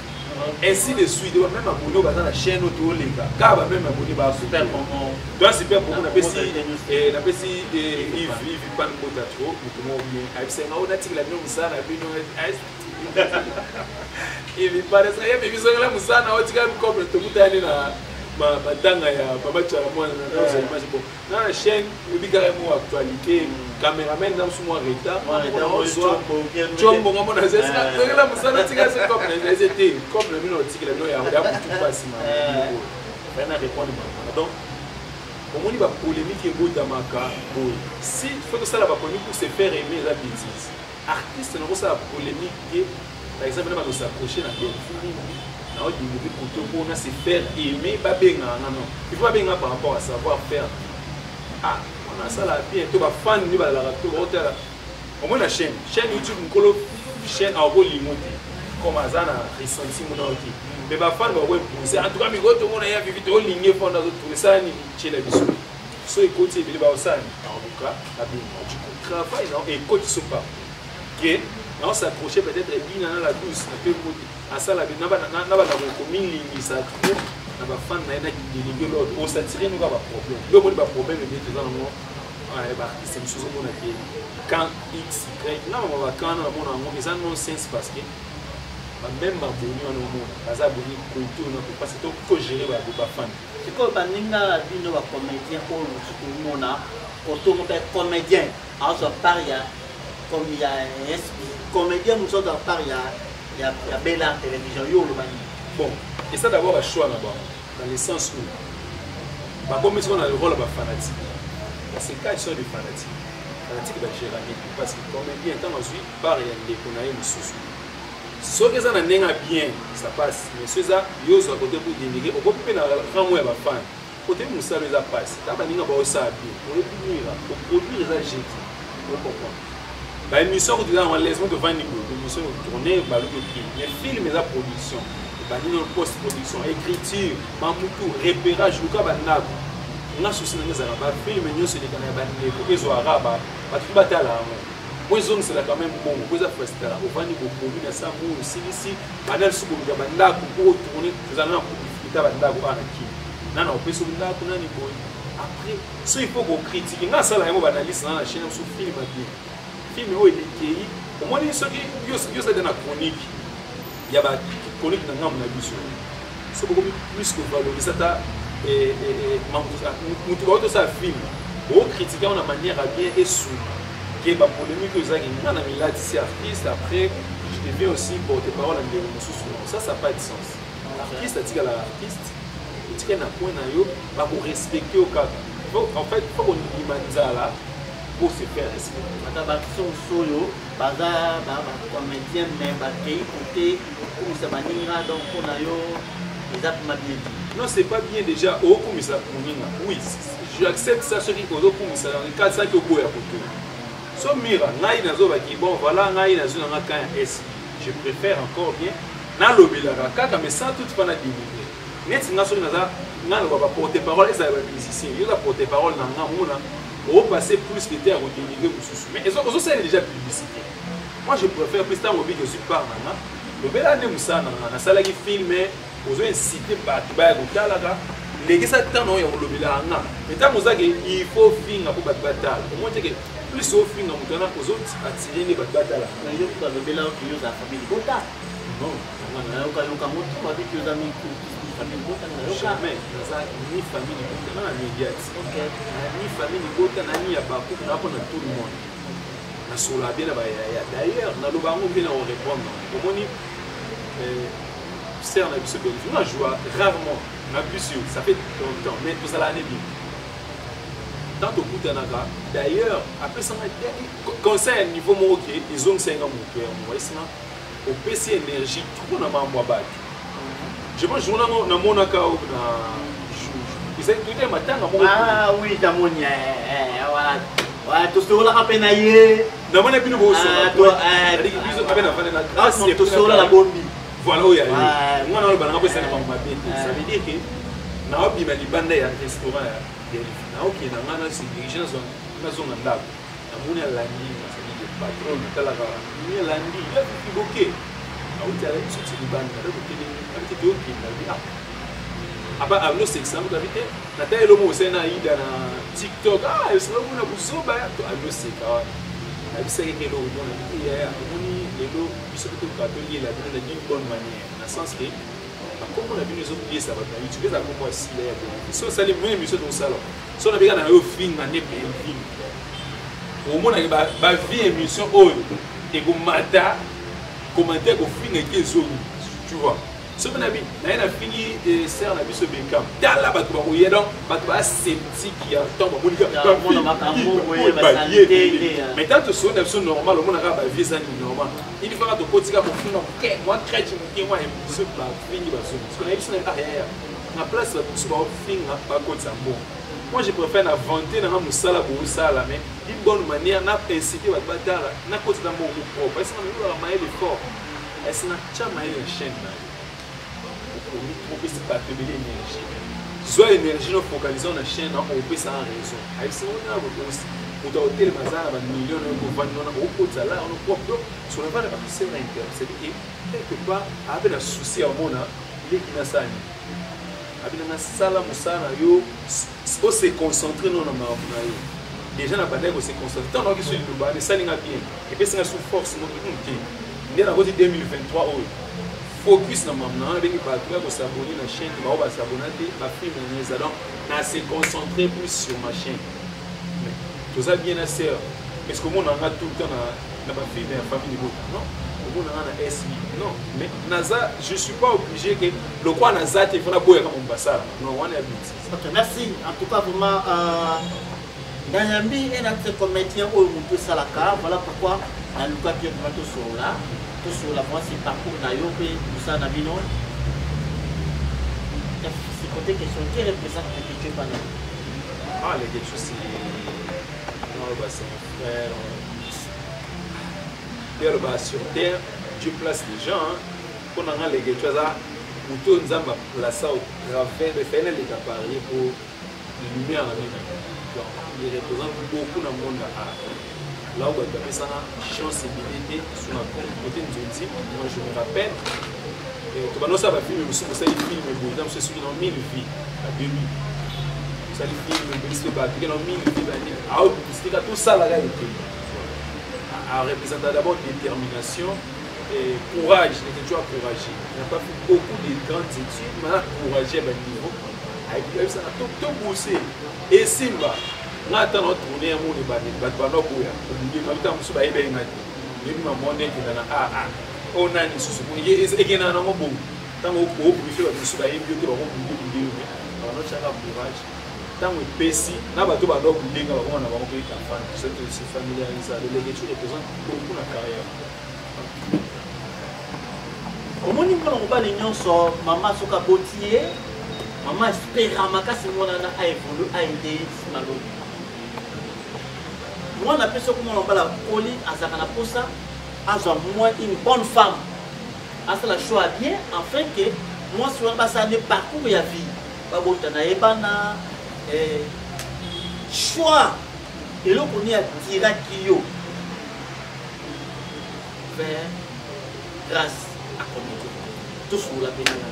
Speaker 1: ainsi de suite. Bameme abonné oyo baza na chaîne oyo tooleka kaka, bameme abonné
Speaker 2: Super promo.
Speaker 1: Toa super promo. Napesi Yves Pan Kota trop moto moko bien, ayebisenga oyo natikela bino mosala na bino. Yves Pan yebi bisongela mosala na otika comme tokutani na matanga ya mama Tshala Mwana na naoza image. Bon, na chaîne oyebi kaka mo actualité, cameraman na mosu mwa retard, tiombonga mona zongela mosala, tika se comme na eze te, comme na bino otikela bino ya butu mpasi na na répondre bango. Donc omoni bapolémique ebotamaka boye. Si faut tosala bapolémique pour se faire aimer, eza bêtise. Artiste nakosala polémique te. Par exemple, na bato s'accrocher na Belfi mingi, naodévelopper koto mpona se faire aimer, babengaka nga. Non, il faut babenga par rapport à savoir faire. Ah, wana asala bien to bafani nde balalaka to baotala. Omoi na chaîne YouTube, nkolo chaîne akolingo te comme aza na ressenti mona o te, mais bafani bakoimpose. En tout cas, mikolo tomona ya Vivi, tolingi fanda azotourne, sala nini, tiela biso so ekoti ebele, baosala baluka babenga. Du coup, travail na ekoti so par ke nao s'accrocher peut-être ebina na la douce na mpe moti asala na bana komilingisa trop na bafan na ye na kidelinge l'autre osatire noka baproblème. Nde omoni baproblème ebele toza nango, baartiste mosusu ozomona ke quand x y nga mama bakana namona yango eza non sens, parce que bameme baboni wana omona baza boni kote oyo na parce que togérer bafan.
Speaker 2: Sikoyo baninga na bino bacomédien oyo mosusu omona kotongo mpe comédien azwa part ya comme ya SB, comédien mosusu azwa part ya Bela Télévision, yo oloba nini?
Speaker 1: Bon, eza d'abord bachoix na bango, dans le sens où bakomi siko na le rôle ya bafanatique, parce que quand ils sont des fanatiques, fanatique bagérani, parce que comédien ntango azwi part ya ndeko na ye mosusu, soki eza na ndenge ya bien, ça passe. Mais so eza yo ozwa kote pour dénigrer, okomi mpe na rang ya bafan kote mosala eza passe. Ta baninga baosala bien, oyebi koproduire eza jeti, ocomprendre baémission kutu eza yango laisse moto ovandi boye, émission tourne baluki okili, mais film eza production, ebandi na post production, écriture, mamutu, repérage, luka bandako. Nga susi nanga ezalaka bafilm nyonso elekana ya bandeko ezwaka bato to batala yango po ezongisela quand même mbongo, po eza facilitaka. Ovandi bokomi na sa moyo osilisi banda lisusu koluka bandako mpo otourne, tozala na difficulté ya bandako awa na Kini, nana opesi ndako nani boye. Après so il faut kocritiquer, nga asala yango baanalyse na chaîne mosusu, film bien, film oyo elekei. Omoni soki yo na chronique ya bachronique na ngambo na biso, so bokomi plus kovaloriser ata motu bauti osala film, ocritiquer yango na manière ya bien, esuma ke bapolémique oyo ezalaki. Nga na milatisi artiste, après je deviens aussi porte parole ya ndeko mosusu. Ça, ça pas de sens. Artiste atikala artiste, otikali na point na yo, bakorespecte yo kaka. En fait, faut kondima nzala pour se faire respecter.
Speaker 2: Ata baartiste mosusu oyo baza bacomédien mais bakei kote kokumisa baninga, donc mpo na yo eza mpema bien te?
Speaker 1: Non, c'est pas bien. Déjà okumisa moninga, oui, j'accepte ça. Soki ozokumisa kati oboya koto so mira, ngai nazobaki bon, voilà, ngai nazwi nanga kan ya s, je préfère encore bien nalobelaka kaka, mais sans toutefois na dénigrer. Neti nga soki naza, nga naloba baporte parole ezala bamusicien, yo oza porte parole na nga, mona opasse plus de temps ya kodénigrer mosusu, mais ozosala déjà publicité. Moi je préfère plus ntango obiki ozwi part na nga, lobela nde mosala na nga, nasalaki film, ozo incite bato baya kotalaka, lekisa ntango oyo ya kolobelaka nga. Mais ntango ozaki il faut finga mpo bato batala, omoi teke plus ofinga moto wana, ozo atire nde bato batala.
Speaker 2: Yo balobela oki yo oza famille libota?
Speaker 1: Non.
Speaker 2: Nayokayoka moto babiki oza famille libota, nayoka.
Speaker 1: Jamais. Naza ni famille libota nga na média ti ni famille libota na ni ya bakuku na mpona tout le monde. Nasolola bien na bayaya. D'ailleurs naloba yango mpe na korépondre. Omoni sœur na biso Belvi, nga joua rarement na biso yo, ça fait longtemps, mais tozala ne bien. Tant tokutanaka, d'ailleurs apesanga conseil ya niveau moko ke ezongisaki nga moto ya moko, esinga opesi énergie trop na mambo ya bato. Je pense jour nango namonaka na ezali toyita matanga moko.
Speaker 2: Ah oui, namoni voilà. Ouais, tosololaka mpe na ye.
Speaker 1: Namoni bino bosobiso abe navanda na grâce
Speaker 2: tosolola na bombi.
Speaker 1: Voilà oyo ya ye nga na oloba nanga mpo esali makambo mabe te. Ça veut dire que naobima libanda ya restaurant ya Delphi, naokende na ngai nase dirige, nazonga ndako, namoni alandi nga, c'est-à-dire patron natalaka namoni alandi ya fifi boke auti alandi suti libanda nakotelemi abiti toyokende abi ah aba abinosekisa moto abi te natali eloko osali na aida na TikTok, ah esala mona buzoba to abinoseka wana. Nayebisaki ke eloko mona bi yaya omoni lelo biso mpe toluka toliela bino na d'une bonne manière, na sens ke bakombo na bino ezoliesa bato na YouTube. Eza kombo ya sila ya Bellevue. So osali mwa émission tosala so nabika na yo finga nde Bellevue, omonaki bavie émission oyo ekomata commentaire kofinga eke ezongi, tu vois. Soki na bi naye nafingi sere na biso Bekam, tala bato bakoya. Donc bato baa sceptique ya ntango bamoni mais tant tosolo na biso normal, omonaka bavie eza nini normal. Il faut kaka tokotika kofinga moke mwa crèche moke mwa émission bafingi bazongi parce que nayebi so na ah yaya na place bato mosusu baofinga bakotisa mbongo. Moi, je préfère na vanter nanga mosala boosala, mais d'une bonne manière, na inciter bato batala, nakotisa mbongo propre. Esanga nalobaka mayele fort, esi natya mayele na chaîne na yo, okomi opesi bato ebele énergie. Zwa énergie no focalise na chaîne na opesa na raison. Ayebisi ngo na bokosi moto akotelema aza na bamillion na yo kovandi wana okotisa la wana propre. Donc sur la vanda bakosela na inter, c'est-à-dire que quelque part abe na souci ya omona leki nasala nini, abi nanga sala mosala na yo, ose concentre no na makambo na yo. Déjà na bandaki kose concentre ntango nayoki so liloba esalinga bien, epesinga su force moko te. Nde nakoti 2023 oyo focus na makambo na nga, nabengi bato ya kosabone na chaîne, bao basabona te, bafilme na eza. Donc na se concentrer plus sur ma chaîne. Mais toza bien na sœur. Est ce que omona nga tout le temps na bafilme ya famille libota? Non. Omona nga na SB? Non. Mais naza, je suis pas obligé ke lokwa naza te fona boyaka momo basala non wana ya bêtise.
Speaker 2: Ok, merci. En tout cas, vraiment, Nayambi un acteur comédien oyo moto esalaka. Voilà pourquoi nalukaki yo vraiment tosolola. Tosolola vraiment ce parcours na yo mpe mosala na bino. C'est côté question qui représente Leketchou epa na yo?
Speaker 1: Ah, Leketchou, c'est non, bah, c'est mon frère. Pierre, bah, sur terre, Dieu place les gens. Hein. Mpo na nga Leketchou aza moto oyo Nzambe aplaça au travers efai naleka parie po lumière na bino. Donc il représente beaucoup na monde ya art là où bato bapesanga chance ebele te so na côté nzonzi. Moi, je me rappelle tobanda osala bafilme mosusu, bosali filme boye ta mosusu esoki na 1000 vie ba 2000, osali filme obelisi mpe bato ke na 1000 vie banini aopublicité ka tosalaka ete arepresenta d'abord détermination et courage. Tu as courageux, il n'a pas fait beaucoup de grandes études, mais a courageux à niveau ayebisaka tobose esimba. Nga ata na tourne yango na ebandeli bato banda koya obundeka mosusu bayeba ye nga te, yebi mama wana ekenda na aa oyo nani lisusu ekendaka nango bongo. Ntango obrife bato mosusu bayebi yo te, bakobunde bunde yo, me banda otyaka courage. Ntango epesi na bato banda obundenga bakoma na bango mpe afani se familiarisa. Leleke tu représente beaucoup na carrière.
Speaker 2: Omoni mwana mobali nyonso, mama soki aboti ye, mama espera makasi mwana na aévolue, aide nsima lobi. Mwana mpe soki mwana mobali akoli, azalaka na mposa azwa moins une bonne femme, asala choix bien enfin ke mwasi wana basala nde parcours ya vie, babota na ye bana. Choix eloko nini atiraki yo vers Grâce à comédie? Tosolola mpena wana,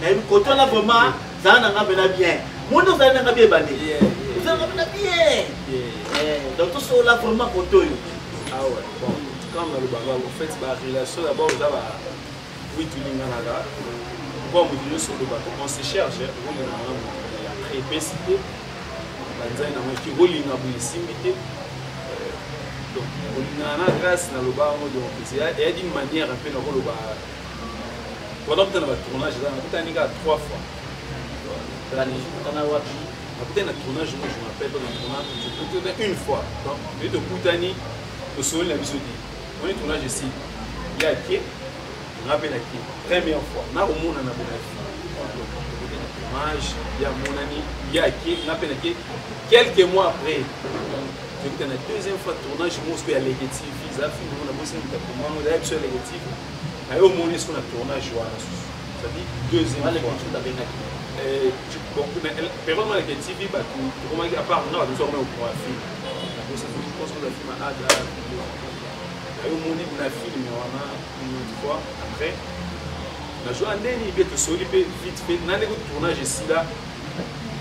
Speaker 2: nayebi kote wana vraiment zala nanga mpena bien. Monde ozali nanga bien ebandeli, ozali nanga mpena bien. Donc tosolola vraiment kote oyo.
Speaker 1: Ah ouais, bon, comme nalobaka, en fait barelation d'abord eza ba oui, tolinganaka mpo moto nyonso olobaka on se cherche, okolingana na moto après epesi te banzai nango eki kolinga boye esimbi te. Donc kolingana na Grâce, naloba yango, donc eya d'une manière mpe nakoloba pendant kuta na batournage eza nakutani kaka trois fois.
Speaker 2: Kutana wapi?
Speaker 1: Nakutani na tournage moko, je m'appelle pas, na tournage une fois. Donc toye tokutani, tosoli na biso te, oni tournage esili, ye ake, nga mpe nake. Première fois nakomonana bo na vie, tokutani na tournage, ye amonani, ye ake, nga mpe nake. Quelques mois après, tokutana na deuxième fois, tournage moko sikoyo ya Leke TV. Eza film moko nabosani moto akomango, ezala biso ya Leke TV. Naye omoni sikoyo na tournage wana susu, c'est-à-dire deuxième fois. Bon, période moko Leke TV, bato tokomaki, à part nga, bato mosusu bakomaki kokoma film. Je pense que la film ada naye omoni na film wana une autre fois. Après nazwa ndeni mpe tosoli mpe vite fait na ndenge tournage esila,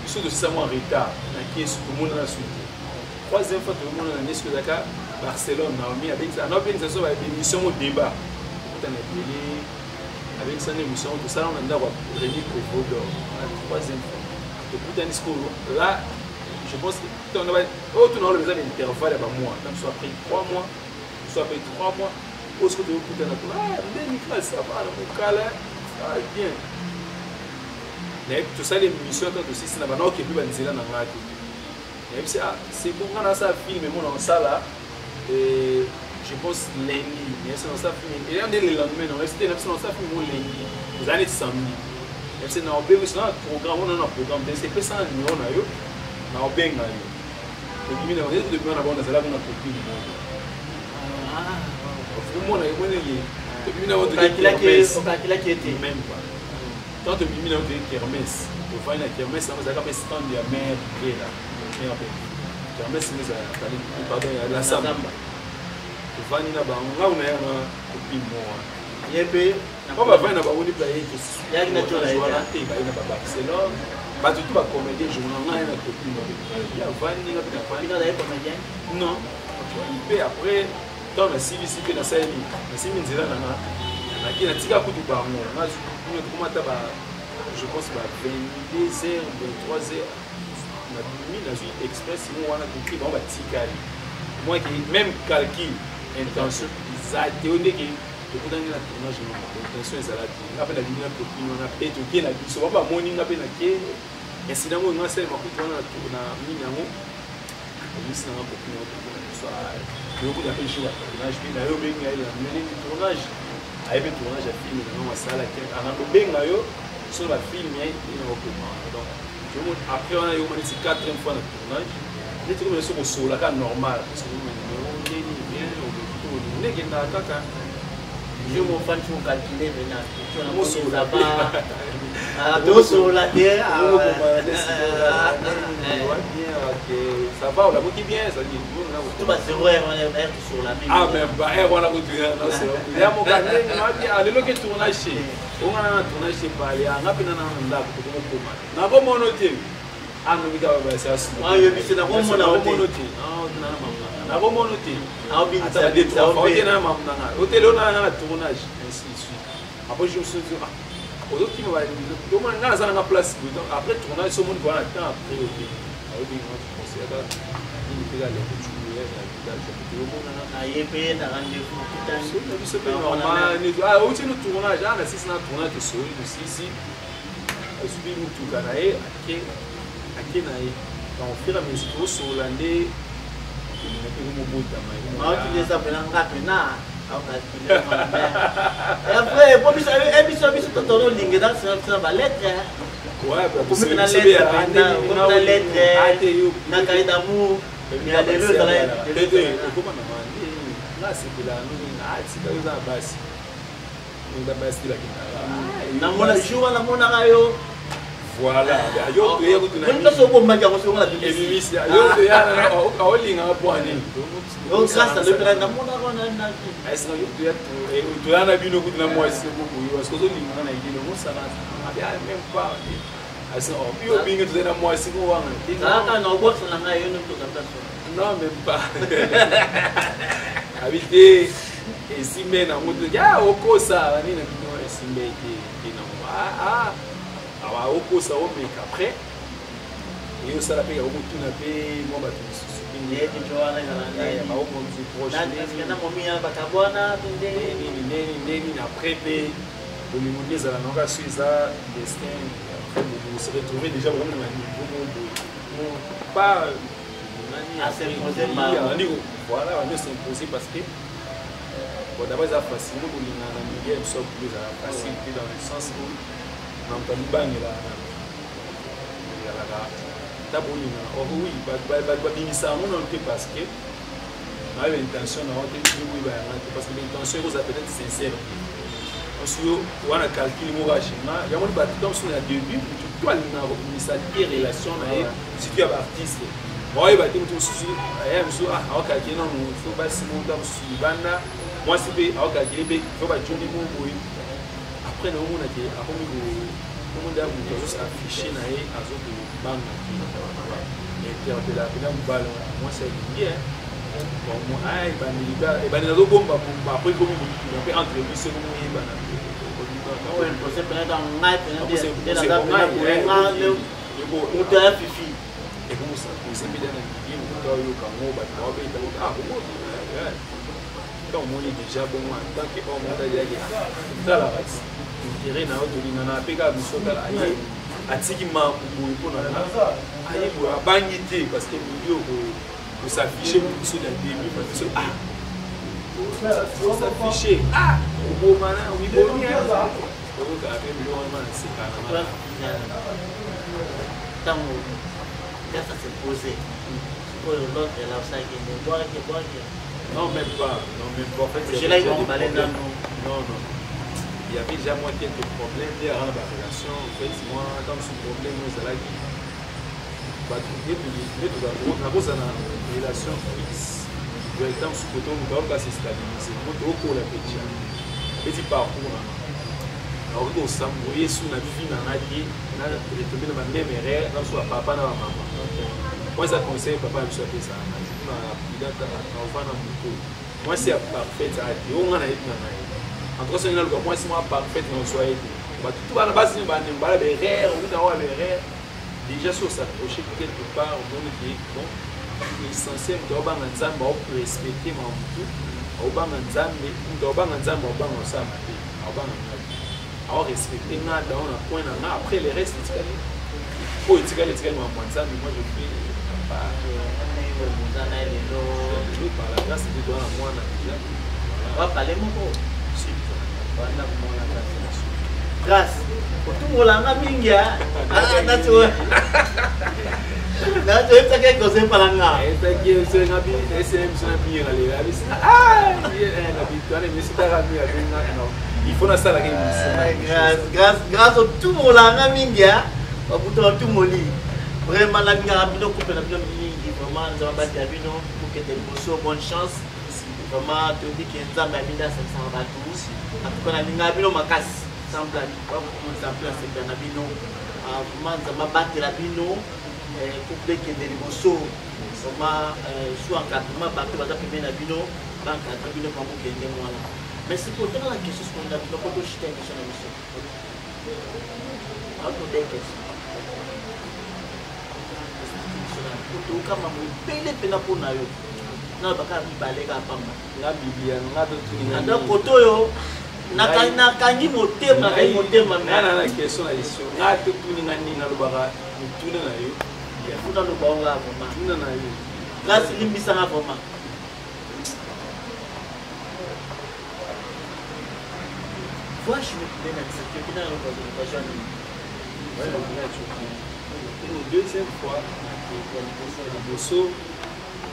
Speaker 1: biso tosisa mwa retard na kesu, tomonana suite. Troisième fois tomonana nde soki ezalaka Barcelone. Naomi abengisa, naobengisa so baémission mo débat, okutana ebele, abengisa na émission tosala na ndako ya Rémi Kovodor. Na troisième fois tokutani sikoyo là, je pense oyo tuna oloba eza baintervalle ya bamois, na biso après 3 mois, biso après 3 mois oyo sikoyo tokutana kuna ndeni classe, ça va na mokala bien. Nayebi tosali émission ata tosisi na bana okebi banzela na ngai te. Nayebisi: ah, c'est bon, nga nasala film mo na osala, je pense lundi. Nayebisi nasala film eya nde le lendemain na nayebisi te, nayebisi nasala film mo lundi, eza neti samedi. Nayebisi na obengisi na programme ona na programme te, epesanga numéro na yo, na obenga yo. Tobimi na bango, tobima na bango, nazalaka na copine moko, omona emonenge, tobimi na bango.
Speaker 2: Okakilaki ete
Speaker 1: Même pas. Tant tobimi na bango, toye kermesse, tovandi na kermesse yango, ezalaka mpe stand ya mare Bela, mare Bela, kermesse ngo ezala, pardon, ya la Samba. Tovandi na bango, ngau na ya na copine mo wana.
Speaker 2: Ye mpe
Speaker 1: po bavandi na bango nde baye.
Speaker 2: Yaki na tiola ye.
Speaker 1: Wana te, baye na babarcelone, bato tu bacomédien jour na ngai na copine moko ye avandi, nga mpe navandi.
Speaker 2: Bino azali comédien?
Speaker 1: Non. Mpe après ntango nasilisi mpe nasaleli, nasimbi nzela na nga, nake natika kutu bango. Tokoma ata ba, je pense, ba 22 heures, 23 heures, nabimi, nazwi express mo wana, toki, bango batikali. Moi ke même calcul, intention eza te. Oyo ndeke tokutani na tournage moko, intention ezala te. Nga mpe nabimi na copine wana mpe toke na biso, bango bamoni nga mpe nake. Incident oyo nga asalema kutu wana na nini yango, obimisi nanga copine wana, toke na biso. Toyokuta mpe jour ya tournage mpe nayo obengi ye na nini tournage, ayebi tournage ya film na ngango asalaki, anga kobenga yo so na bafilm ye na okoma. Donc après wana yo omoni ti quatrième fois na tournage neti komi so kosolaka normal, parce que omona numéro ndeni bien, okoki ndenge endaka kaka.
Speaker 2: Yo mon fan, faut calculer maintenant.
Speaker 1: Mosola.
Speaker 2: Tosolola te.
Speaker 1: Bien, ça va, olamuki bien,
Speaker 2: to ba zéro heure wana, heure tosolola mingi.
Speaker 1: Ah, mais ba heure wana kutu ya moka ndenge lelo ke tournage ongana na tournage epale, anga mpe nana na ndako, tokomokoma nakomono te, anobi kaka
Speaker 2: Oyebisi nakomona yo te.
Speaker 1: Bamono te, nakomono te, ata na mamu nanga otele onana na tournage, ainsi de suite. Après je me suis dit: ah, ozokima omona nga naza nanga place boye. Donc après tournage so omoni kowana temps après obengi, aobengi nga, conseillaka nini mpe kaleke na village omonana.
Speaker 2: Aye mpe na rendez-vous okutani.
Speaker 1: Na biso mpe normal, outi no tournage, a na sisi na tournage, tosoli, tosisi, asubi motuka na ye, ake, ake na ye. Donc au fur et à mesure tosolola nde kolinga mpe komobotama.
Speaker 2: Maotindi eza mpena nga mpena après po biso biso biso totono olinga eza na balettre, okomi na lettre, na lettre na cahier d'amour ya lelo ezala.
Speaker 1: Okoma na mande nga asepela atika yo, eza na basi, eza basi te bakendaka.
Speaker 2: Namona jour wana namonaka yo.
Speaker 1: Voilà, yo toye kutu na
Speaker 2: nyonso obombaki yango soki na
Speaker 1: ebimisi yo, toya aolingaka po anini.
Speaker 2: Grâce alobela namonaka wana.
Speaker 1: Esika yo toya, toya na bino kutu na mwasi bokoyo, parce que ozolingaka na idée mosala abi même pas yo obingi tozali na mwasi ko wanga.
Speaker 2: Kaka na obwakisa na ngai yo nde.
Speaker 1: Non, même pas, abi te, esimbe nango te, okosa banini na bino, esimbe te te nango, awa okosa omeka. Après ye osala mpe okotuna mpe mwa bato mosusu. Nini nini nini, après mpe bolingo nde ezala nango, so eza destin, après bolingo. Vous se retrouvez déjà bokomi na niveau moko boye pas nani voilà, bandi s'imposer parce que bon, d'abord eza facile kolingana na milieu ya biso ya boulot, ezala facile te dans le sens où na moto amibangelaka na ezalaka ta bolingana. Or oui, bato babimisa yango nano te parce que nayebi intention na yo te, boyeba yanga te, parce que l'intention ekozala peut-être sincère te. Osi yo wana calcul moko ya schéma yango ni bato ntango mosusu na début motu to alingaka kobimisa te relation na ye, surtout ya baartiste baoyeba te. Motu mosusu aya mosusu aokalkile nano fo basi moko ntango mosusu libanda, mwasi mpe aokalkile mpe fo bajoni moko boye. Après naomona ke akomi komonda ya moto azoaffiche na ye, azokobanga te, interpela mpena mobali wana mwasi alingi ebandeli azobomba bomba, après ekomi mokili mpe entre biso ekomoyebana.
Speaker 2: Moto ya fifi.
Speaker 1: Ekomosampose na milieu, moto ayoka ngo, bato baobeta bongo. Ntango omoni déjà bongo, en tant que homme, otaliaki talaka ti intérêt na yo, tolingana mpe kaka biso. Tala aye atiki mambo boye mpo na nga, aye boye abangi te parce que milieu kosaffiche biso na début, parce que ah, osaffiche, ah, obomana, omibomi, oyokaka mpe biloko wana na sekana.
Speaker 2: Ntango gasa se pose sikoyo, l'autre là osalaki nde bwake bwake?
Speaker 1: Non, même pas. Non, même pas. En fait,
Speaker 2: il y avait déjà des problèmes.
Speaker 1: Non, non. Il y avait déjà moi quelques problèmes derrière la relation. En fait, moi, dans ce problème, nous allons nakozala na relation fixe ntango mosusu koto moto aoka se stabilise, moto okola petia beti parcours nanga, nakoki kosamboye su na vie na nga te, na retombe na bameme erreur na biso bapapa na bamama. Mwa eza conseil papa na biso apesaka nga na pidata na ovanda moto mwasi ya parfaite ate oyo nga nayebi na ngai. En tout cas, soki naluka mwasi mwa parfaite, na ozwa ye te. Bato tu bana basi bala berere outa oyo berere déjà, si osapproche quelque part, omoni ke bon, essentiel moto aobanga Nzambe, aorespecte ma motu, aobanga Nzambe, moto aobanga Nzambe, aobanga osala mabe, aobanga ngai, aorespecte nga dao na point na nga. Après le reste etikali oyo etikali, etikali makambo ya Nzambe. Moi je fais par par la grâce de Dieu na mwana déjà.
Speaker 2: Wapale moko grâce otumolanga mingi nati oyebisaki kozepala nga.
Speaker 1: Il faut nasalaka émission.
Speaker 2: Grâce otumolanga mingi, babuta batumoli. Vraiment nalingaka bino, couple na bino mingi. Vraiment Nzambe abatela bino, bokende liboso. Bonne chance. Vraiment toyebi ke Nzambe ya bino asalisaka bato. En tout cas nalingaka bino makasi, exemple exemple asepela na bino. Vraiment Nzambe abatela bino, couple ekende liboso. Vraiment sous encadrement, bato baza pembeni na bino baencadre bino mpa bokende mwana. Mais sikoyo tanga na question sikoyo na bino po toshita émission na biso ato de question toyoka mambo ebele mpena mpo na yo na bakaka mibale kaka pamba.
Speaker 1: Nga biblia nga totuninga.
Speaker 2: Ata koto oyo nakangi motema, nakangi motema.
Speaker 1: Nga na na question na biso, nga totuninga nini, nalobaka motuna na yo.
Speaker 2: Kuna loba onga vraiment.
Speaker 1: Tuna na yo.
Speaker 2: Grâce, limbisanga vraiment. Voyage na Turquie, na occasion nini?
Speaker 1: Deuxième fois liboso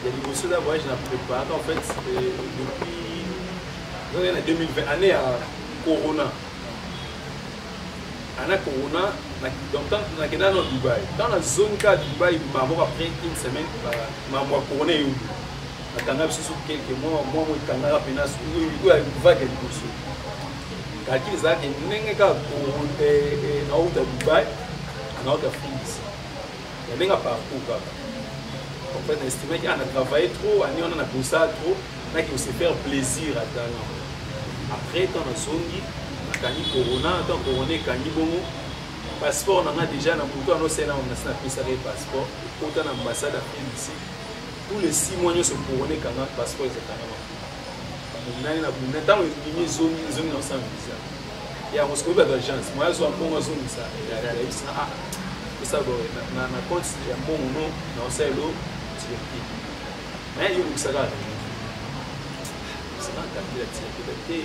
Speaker 1: ya liboso eza voyage na préparaka en fait depuis na 2020, année ya corona, année corona. Donc nakenda na Dubai, ntango nazongi kaka Dubai maboko, après une semaine mambo ya corona eyobi, nakanga biso quelques mois mwa mo ekangaka mpena oyo ya vague ya liboso. Calcul ezalaki ndenge kaka nauta Dubai, nauta Afrique ya ndenge parcours kaka. En fait na estimaki ah, na travaillé trop ani wana, na bosa trop, naki kose faire plaisir ata na après. Ntango nazongi nakangi corona, ntango corona ekangi bongo passeport na nga déjà na moto wana osala nasi napesaka ye passeport ekota na ambassade Afrique du Sud. Tous les 6 mois nyonso corona ekanga, passeport ezakangama nani na bunda. Ntango ebimi ezongi, ezongi na osala visa yango. Sikoyo bato agence moya azwa mbongo azongisa, ayebisina ah. Osala boye na compte ya mbongo no na osalelo Turquie. Mais yo obikisaka osala calcul ya Turquie te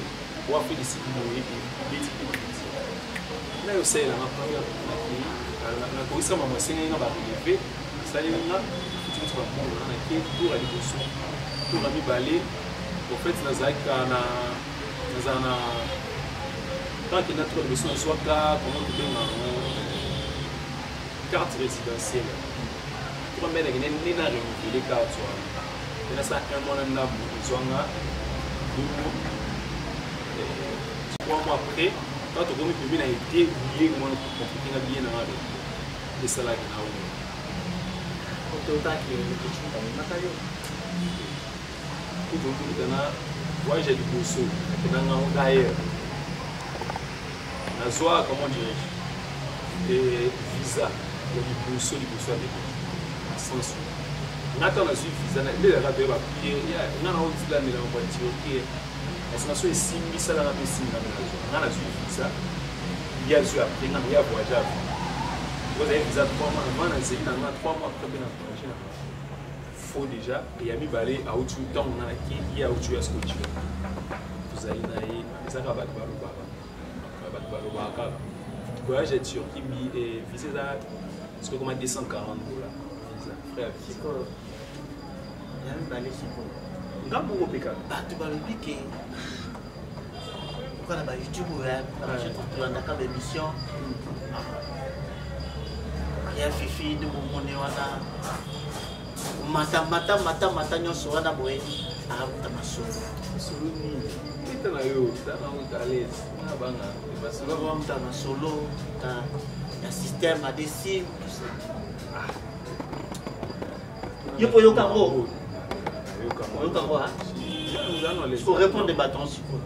Speaker 1: wa Afrique du Sud boye ebeti mpe ebeti. Ngai osalelanga première nakei nakokisa mama esengeli nga bareleve asaleli nga futi bambongo na nake tour ya liboso tour ya mibale. En fait nazalaki na nazala na tant que na tour ya liboso nazwaka comment tobenga yango carte résidentielle. Tour ya mibale nakende nde na renouveler carte wana mpe nasala un mois na ndambo ezwanga 2 mois, 3 mois après. Quand tokomi pembe na ete billet mwana compliqué nga billet nanga retour esalaki na oyo.
Speaker 2: Ototaki amemaka yo.
Speaker 1: Kutu na voyage ya liboso nakendanga ngo d'ailleurs nazwa, comment dirais-je, visa ya liboso liboso ya bebe na sens nga ntango nazwi visa nde ezalaka toyeba pie nga na otilandela mambo ya Turquie kasi na so esimbi salanga mpe esimbi nga mpe nazwa nga nazwi visa ye azwi après nga ye avoyage avant ozali visa 3 mois avant nazeli na nga 3 mois après mpe na voyage na nga faux déjà. Ya mibale auti ntango nga nake ye auti ya scotch tozali na ye ezaka bato balobaka bato balobaka kaka voyage ya Turquie visa eza soki koma 240 $ visa frais ya visa.
Speaker 2: Sikoyo ya mibale sikoyo
Speaker 1: nga moko mpe kaka.
Speaker 2: Bato balobi ke oka na bayoutube oyo tolandaka baémission ya Fifi nde bomoni wana mata mata mata mata nyonso wana boye amuta masolo.
Speaker 1: Masolo nini? Beta na yo tana otalese na banga
Speaker 2: masolo amuta masolo ya système adesim, tout ça. Yo mpo oyoka yango, oyoka yango faut répondre bato sikoyo.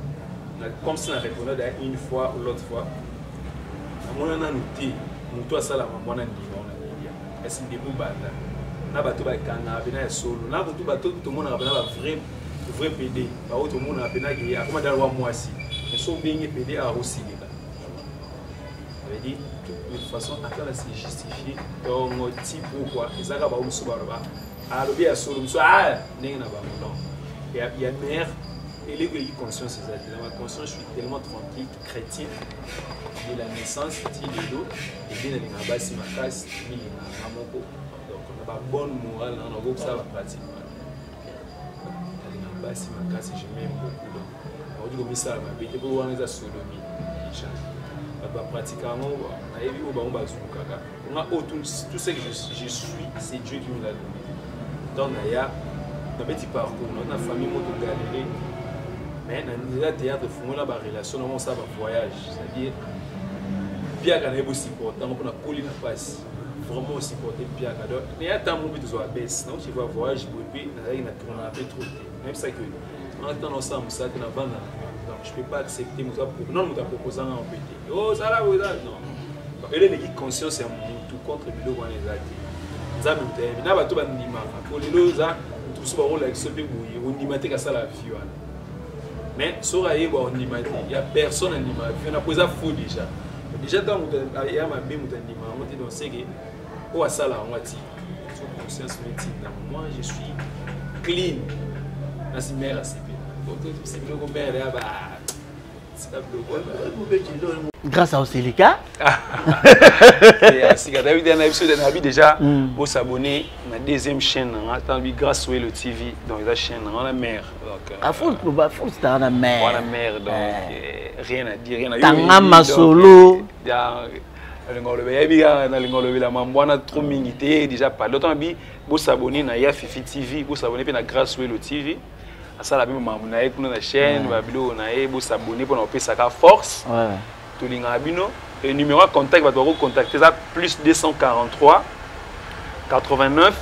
Speaker 1: Comme si na répondre d'ailleurs une fois ou l'autre fois, namona nanu te moto asalaka mwana ndima wana media kasi ndemo banda na bato bakangaka mpena ya solo na kutu bato tomonaka mpena bavrai vrai PD baoyo tomonaka mpena ke akoma dala wa mwasi, mais so obenge PD akosilika. Ça veut dire, de toute façon, ata na se justifier tongo ti pourquoi ezaka bao mosusu baloba alobi ya solo mosusu a ndenge na bango. Donc ya mare eleko eleki conscience eza te. Dans ma conscience, je suis tellement tranquille, chrétien de la naissance ti lelo ebe nalingaka basi makasi milingaka nga moko. Donc na babonne morale nanga nakokosala bapratique wana. Nalingaka basi makasi, je m'aime beaucoup. Donc nakoki komisala mabe te mpo wana eza sodomie déjà. Bato bapratika yango nayebi oyo bango bazulukaka nga oyo. Tout ce que je suis, c'est Dieu qui me l'a donné. Donc naya nabeti parcours na famille moto galéré, mais na nzela théâtre fungola barelation nango osala bavoyage, c'est-à-dire piaka nayebi osupporte yango mpona koli na mpasi vraiment osupporte piaka. Donc neya ntango mpe tozwa bese nauti va voyage boye mpe nazalaki na tournaka mpe trop te. Nayebisaki en temps osala mosala te na vanda, donc je peux pas accepter moto non moto aproposanga mpe te osala boye non ele eleki conscience ya motu contre biloko wana eza te. Nzambe moto ayebi na bato bandimaka po lelo eza motu mosusu bakolakisa mpe boye ondima te kasala vie wana, mais soki ayeba ondima te ya personne andima vie wana po eza faux déjà. Déjà ntango moto ya mabe moto andima yango te, donc seke oyo asala yango atika so conscience metinda. Moi, je suis clean nasi mare asepela biloko mare ya ba sika biloko.
Speaker 2: Grâce à Oselika.
Speaker 1: Sika David na biso na bi déjà bosabonner na deuxième chaîne nanga ntango bi Grâce Welo TV, donc eza chaîne nanga wana mare donc
Speaker 2: Afo star na mare.
Speaker 1: Wana mare, donc rien à dire, rien à
Speaker 2: Tanga masolo.
Speaker 1: Nalinga oloba yebi kaka nalinga olobela mambo wana trop mingi te. Déjà pardon ntango bi bosabonner na Ya Fifi TV, bosabonner mpe na Grâce Welo TV asala mpe makambo na ye kuna na chaîne babiloko na ye. Bosabonner mpona kopesaka force. Tolingaka bino. Numéro ya contact bato bakocontacte eza plus 243 89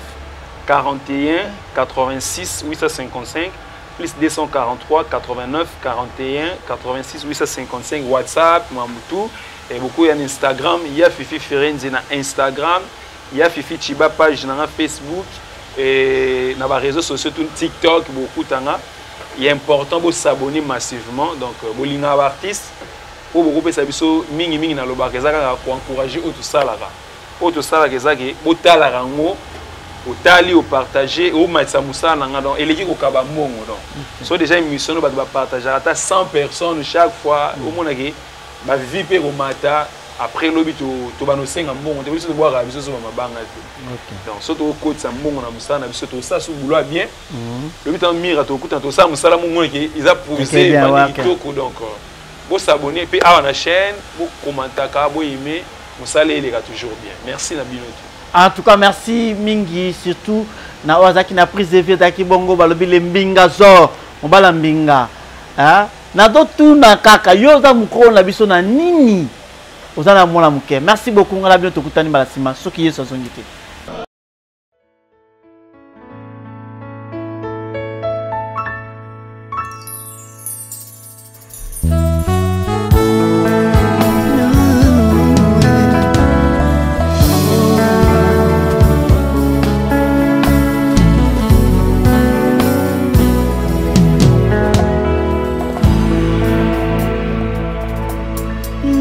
Speaker 1: 41 86 855, plus 243 89 41 86 855, WhatsApp mamutu et beaucoup ya Instagram Ya Fifi Firenze na Instagram, Ya Fifi Chiba page nanga Facebook et na ba réseaux sociaux tout, TikTok bokutanga. Il est important bo s'abonner massivement. Donc bolingaka ba artiste oyo bokopesa biso mingimingi nalobaka eza kaka koencourage oyo tosalaka. Oyo tosalaka eza ke botalaka yango, otali, opartage, omatisa mosala na nga. Donc eleki kokaba mbongo. Donc so déjà émission no bato bapartageaka ata 100 personnes chaque fois, omonake bavie mpe komata. Après lobi tobanda osenga mbongo te. Biso tobwakaka biso so bamabanga te. Donc so tokokotisa mbongo na mosala na biso, tosala so boulot ya bien. Lobi ntango mira tokutana, tosala mosala mongoneke eza posé, ebandi kitoko. Donc bosabonner mpe awa na chaîne, bokomantaka, boyeme mosala eleka toujours bien. Merci na bino te.
Speaker 2: En tout cas, merci mingi, surtout na oyo azalaki na prise de vue, ezalaki bongo balobi le mbinga zor mobala mbinga, hein? Nazotuna kaka yo, oza mokolo na biso na nini, oza na mwana moke. Merci beaucoup. Ngai na bino tokutani mbala nsima soki Yesu azongi te.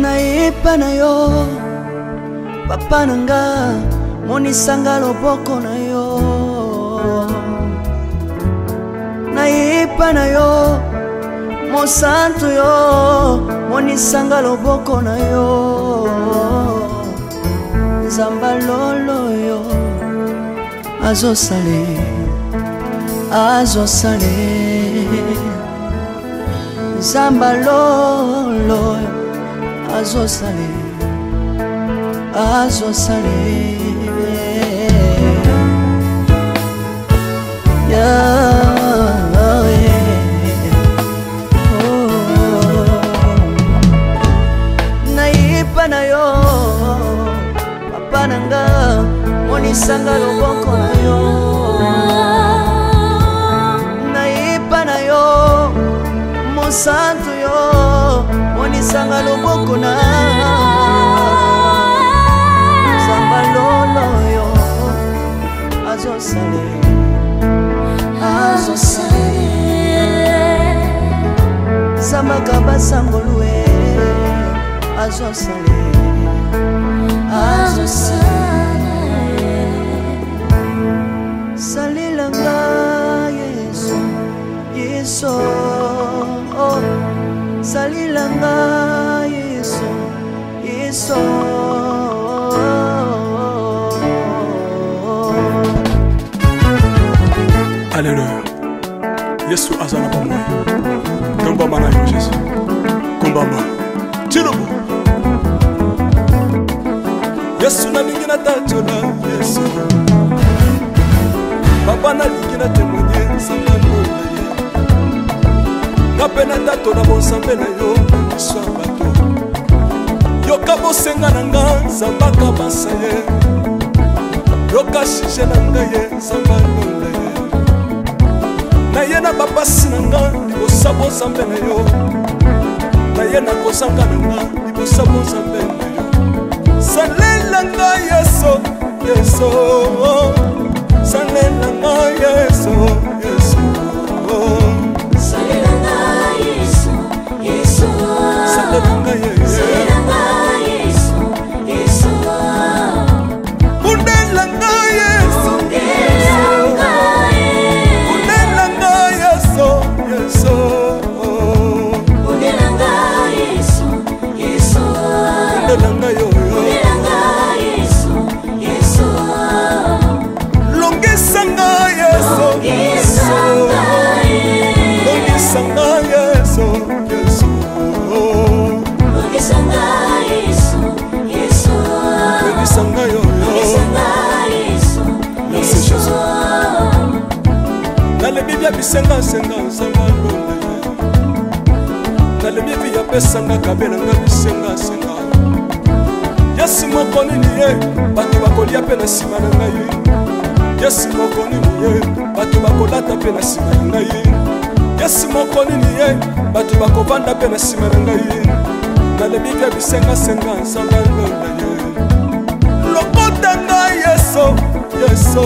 Speaker 10: Nayepa na yo, papa na nga, monisanga loboko na yo. Nayepa na yo, mosantu yo, monisanga loboko na yo. Nzamba lolo yo azosale, azosale. Nzamba lolo azosale, azosale. Yeah, oh. Nayepa na yo, papa na nga, monisanga loboko na yo. Nayepa na yo, mosantu yo, monisanga loboko na nzamba lolo yo azosale, azosale. Zambaka basangolue azosale, azosale. Salelanga Yesu, Yesu, oh. Salelanga Yesu, Yesu.
Speaker 11: Alleluya, Yesu aza na bomoi. Tombama na yo Jésus, kombama tilobo. Yesu nalingi natatola Yesu, papa nalingi na témoigne nzambe na ye. Nga mpe natatola bonzambe na yo na miso ya bato. Yoka bosenga na nga, nzambe akabasa ye. Yoka sujet na ngai ye, nzambe alonda ye. Na ye na bapasi na nga libosa bonzambe na yo. Na ye na kozanga na nga libosa bonzambe na yo. Salela nga Yesu, Yesu, salela nga Yesu, Yesu.
Speaker 12: Salela nga Yesu, Yesu.
Speaker 11: Salela nga Yesu.
Speaker 12: Salela nga Yesu, Yesu.
Speaker 11: Bundela nga Yesu.
Speaker 12: Bundela nga Yesu.
Speaker 11: Bundela nga Yesu, Yesu.
Speaker 12: Bundela nga Yesu, Yesu.
Speaker 11: Bundela nga yo, yo.
Speaker 12: Bundela nga Yesu, Yesu.
Speaker 11: Longisa nga Yesu.
Speaker 12: Longisa nga Yesu.
Speaker 11: Longisa nga Yesu, Yesu.
Speaker 12: Longisa nga Yesu, Yesu.
Speaker 11: Longisa nga yo, yo.
Speaker 12: Longisa nga Yesu,
Speaker 11: Merci,
Speaker 12: Yesu.
Speaker 11: Jésus. Nalebi bia bisengasenga, nzambe alonda ye. Nalebi vi apesanga kabelanga bisengasenga. Yesu moko nini ye bato bakolia mpe na nsima na ngai. Yesu moko nini ye bato bakolata mpe na nsima na ngai. Yesu moko nini ye bato bakovanda mpe na nsima na ngai. Nalebi bia bisengasenga, nzambe alonda ye. Lokota ngai Yesu, Yesu.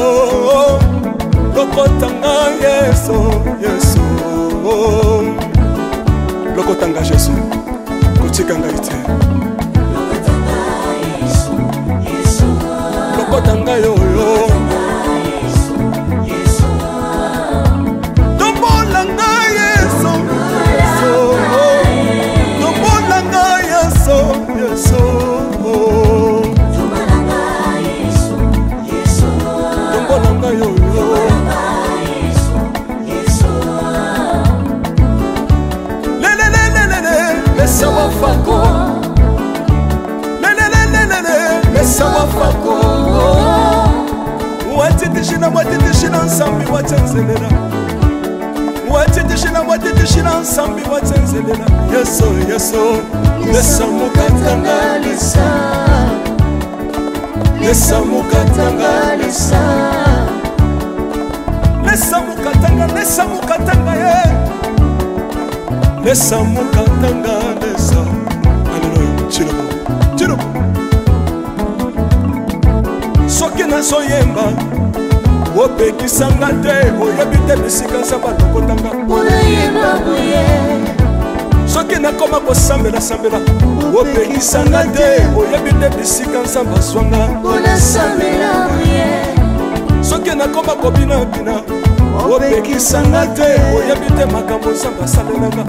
Speaker 11: Lokota ngai Yesu, Yesu. Lokota ngai Jésus, kotika ngai te.
Speaker 12: Lokota nga Yesu, Yesu.
Speaker 11: nsambi wacenzelela watetishila watetishila nsambi wacenzelela yeso yeso lesa mokatanga
Speaker 10: lesa
Speaker 11: lesa mokatanga
Speaker 10: lesa
Speaker 11: lesa mokatanga lesa mokatanga ye lesa mokatanga lesa aleluya chilobo chilobo soki nazoyemba opekisanga te oyebi te bisika nzambe alokotanga soki nakoma kosambelasambela opekisanga te oyebi te bisika nzambe azwanga soki nakoma kobinabina opekisanga te oyebi te makambo nzambe asalelanga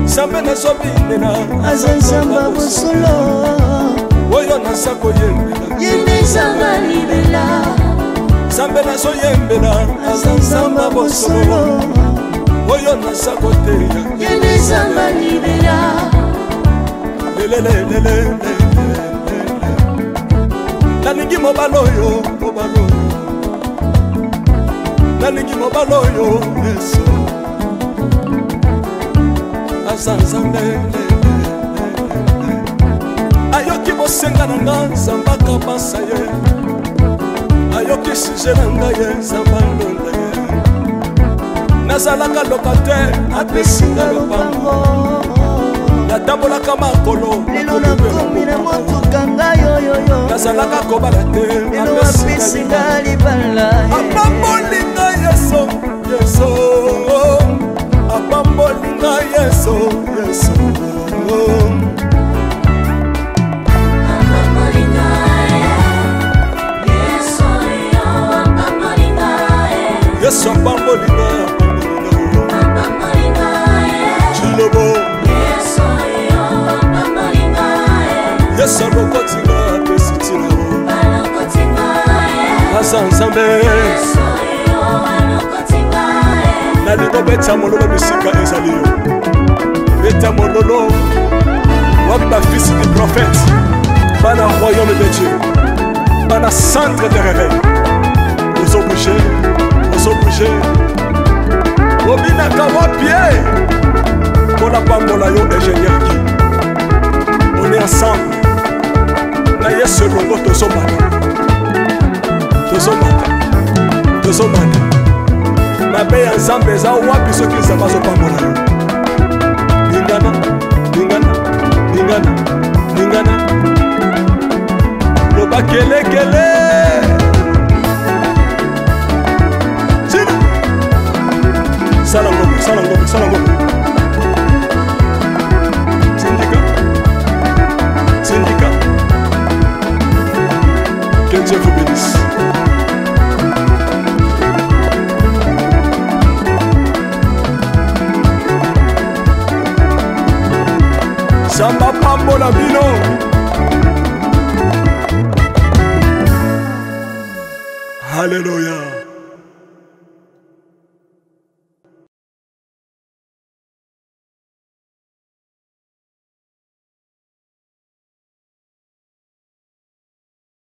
Speaker 11: nzambe nazobinela
Speaker 10: aza nzambe ya bosolo
Speaker 11: oyo naza koyembela
Speaker 10: ye nde nzambe libela
Speaker 11: nzambe nazoyembela aza nzambe ya bosolo oyo naza koteya
Speaker 10: ye nde nzambe libela
Speaker 11: lelelelele nalingi mobali oyo mobali oyo nalingi mobali oyo yesu aza nzambe ayoki bosenga na nga nzambe akabasa ye ayoki suje na ngai ye nzambe alonda ye nazalaka loka te apesi nga lopango natambolaka makolo
Speaker 10: lelo nakomi na motuka ngai oyoyo
Speaker 11: nazalaka kobala te
Speaker 10: lelo apesi nga libala
Speaker 11: apamboli ngai yesu yesu apamboli ngai yesu yesu yesu apamboli ngai apamboli ngai chilobo yesu alokoti ngai apesi ntina aza nzambe nalingi obeta mololo bisika ezali yo beta mololo wapi bafisi du prophète bana royaume de dieu bana centre de réveil ozobouge ozobouge obinaka wapi e mpona pambola yo ingénieur gi on est ensemble na yesu elongo tozomata tozomata tozomata mabe ya nzambe eza wapi soki nzambe azopambola yo lingana lingana lingana lingana loba kelekele tina sala ngombe sala ngombe sala ngombe tindika tindika que Dieu vous bénisse. Nzambe apambola bino. Alléluia.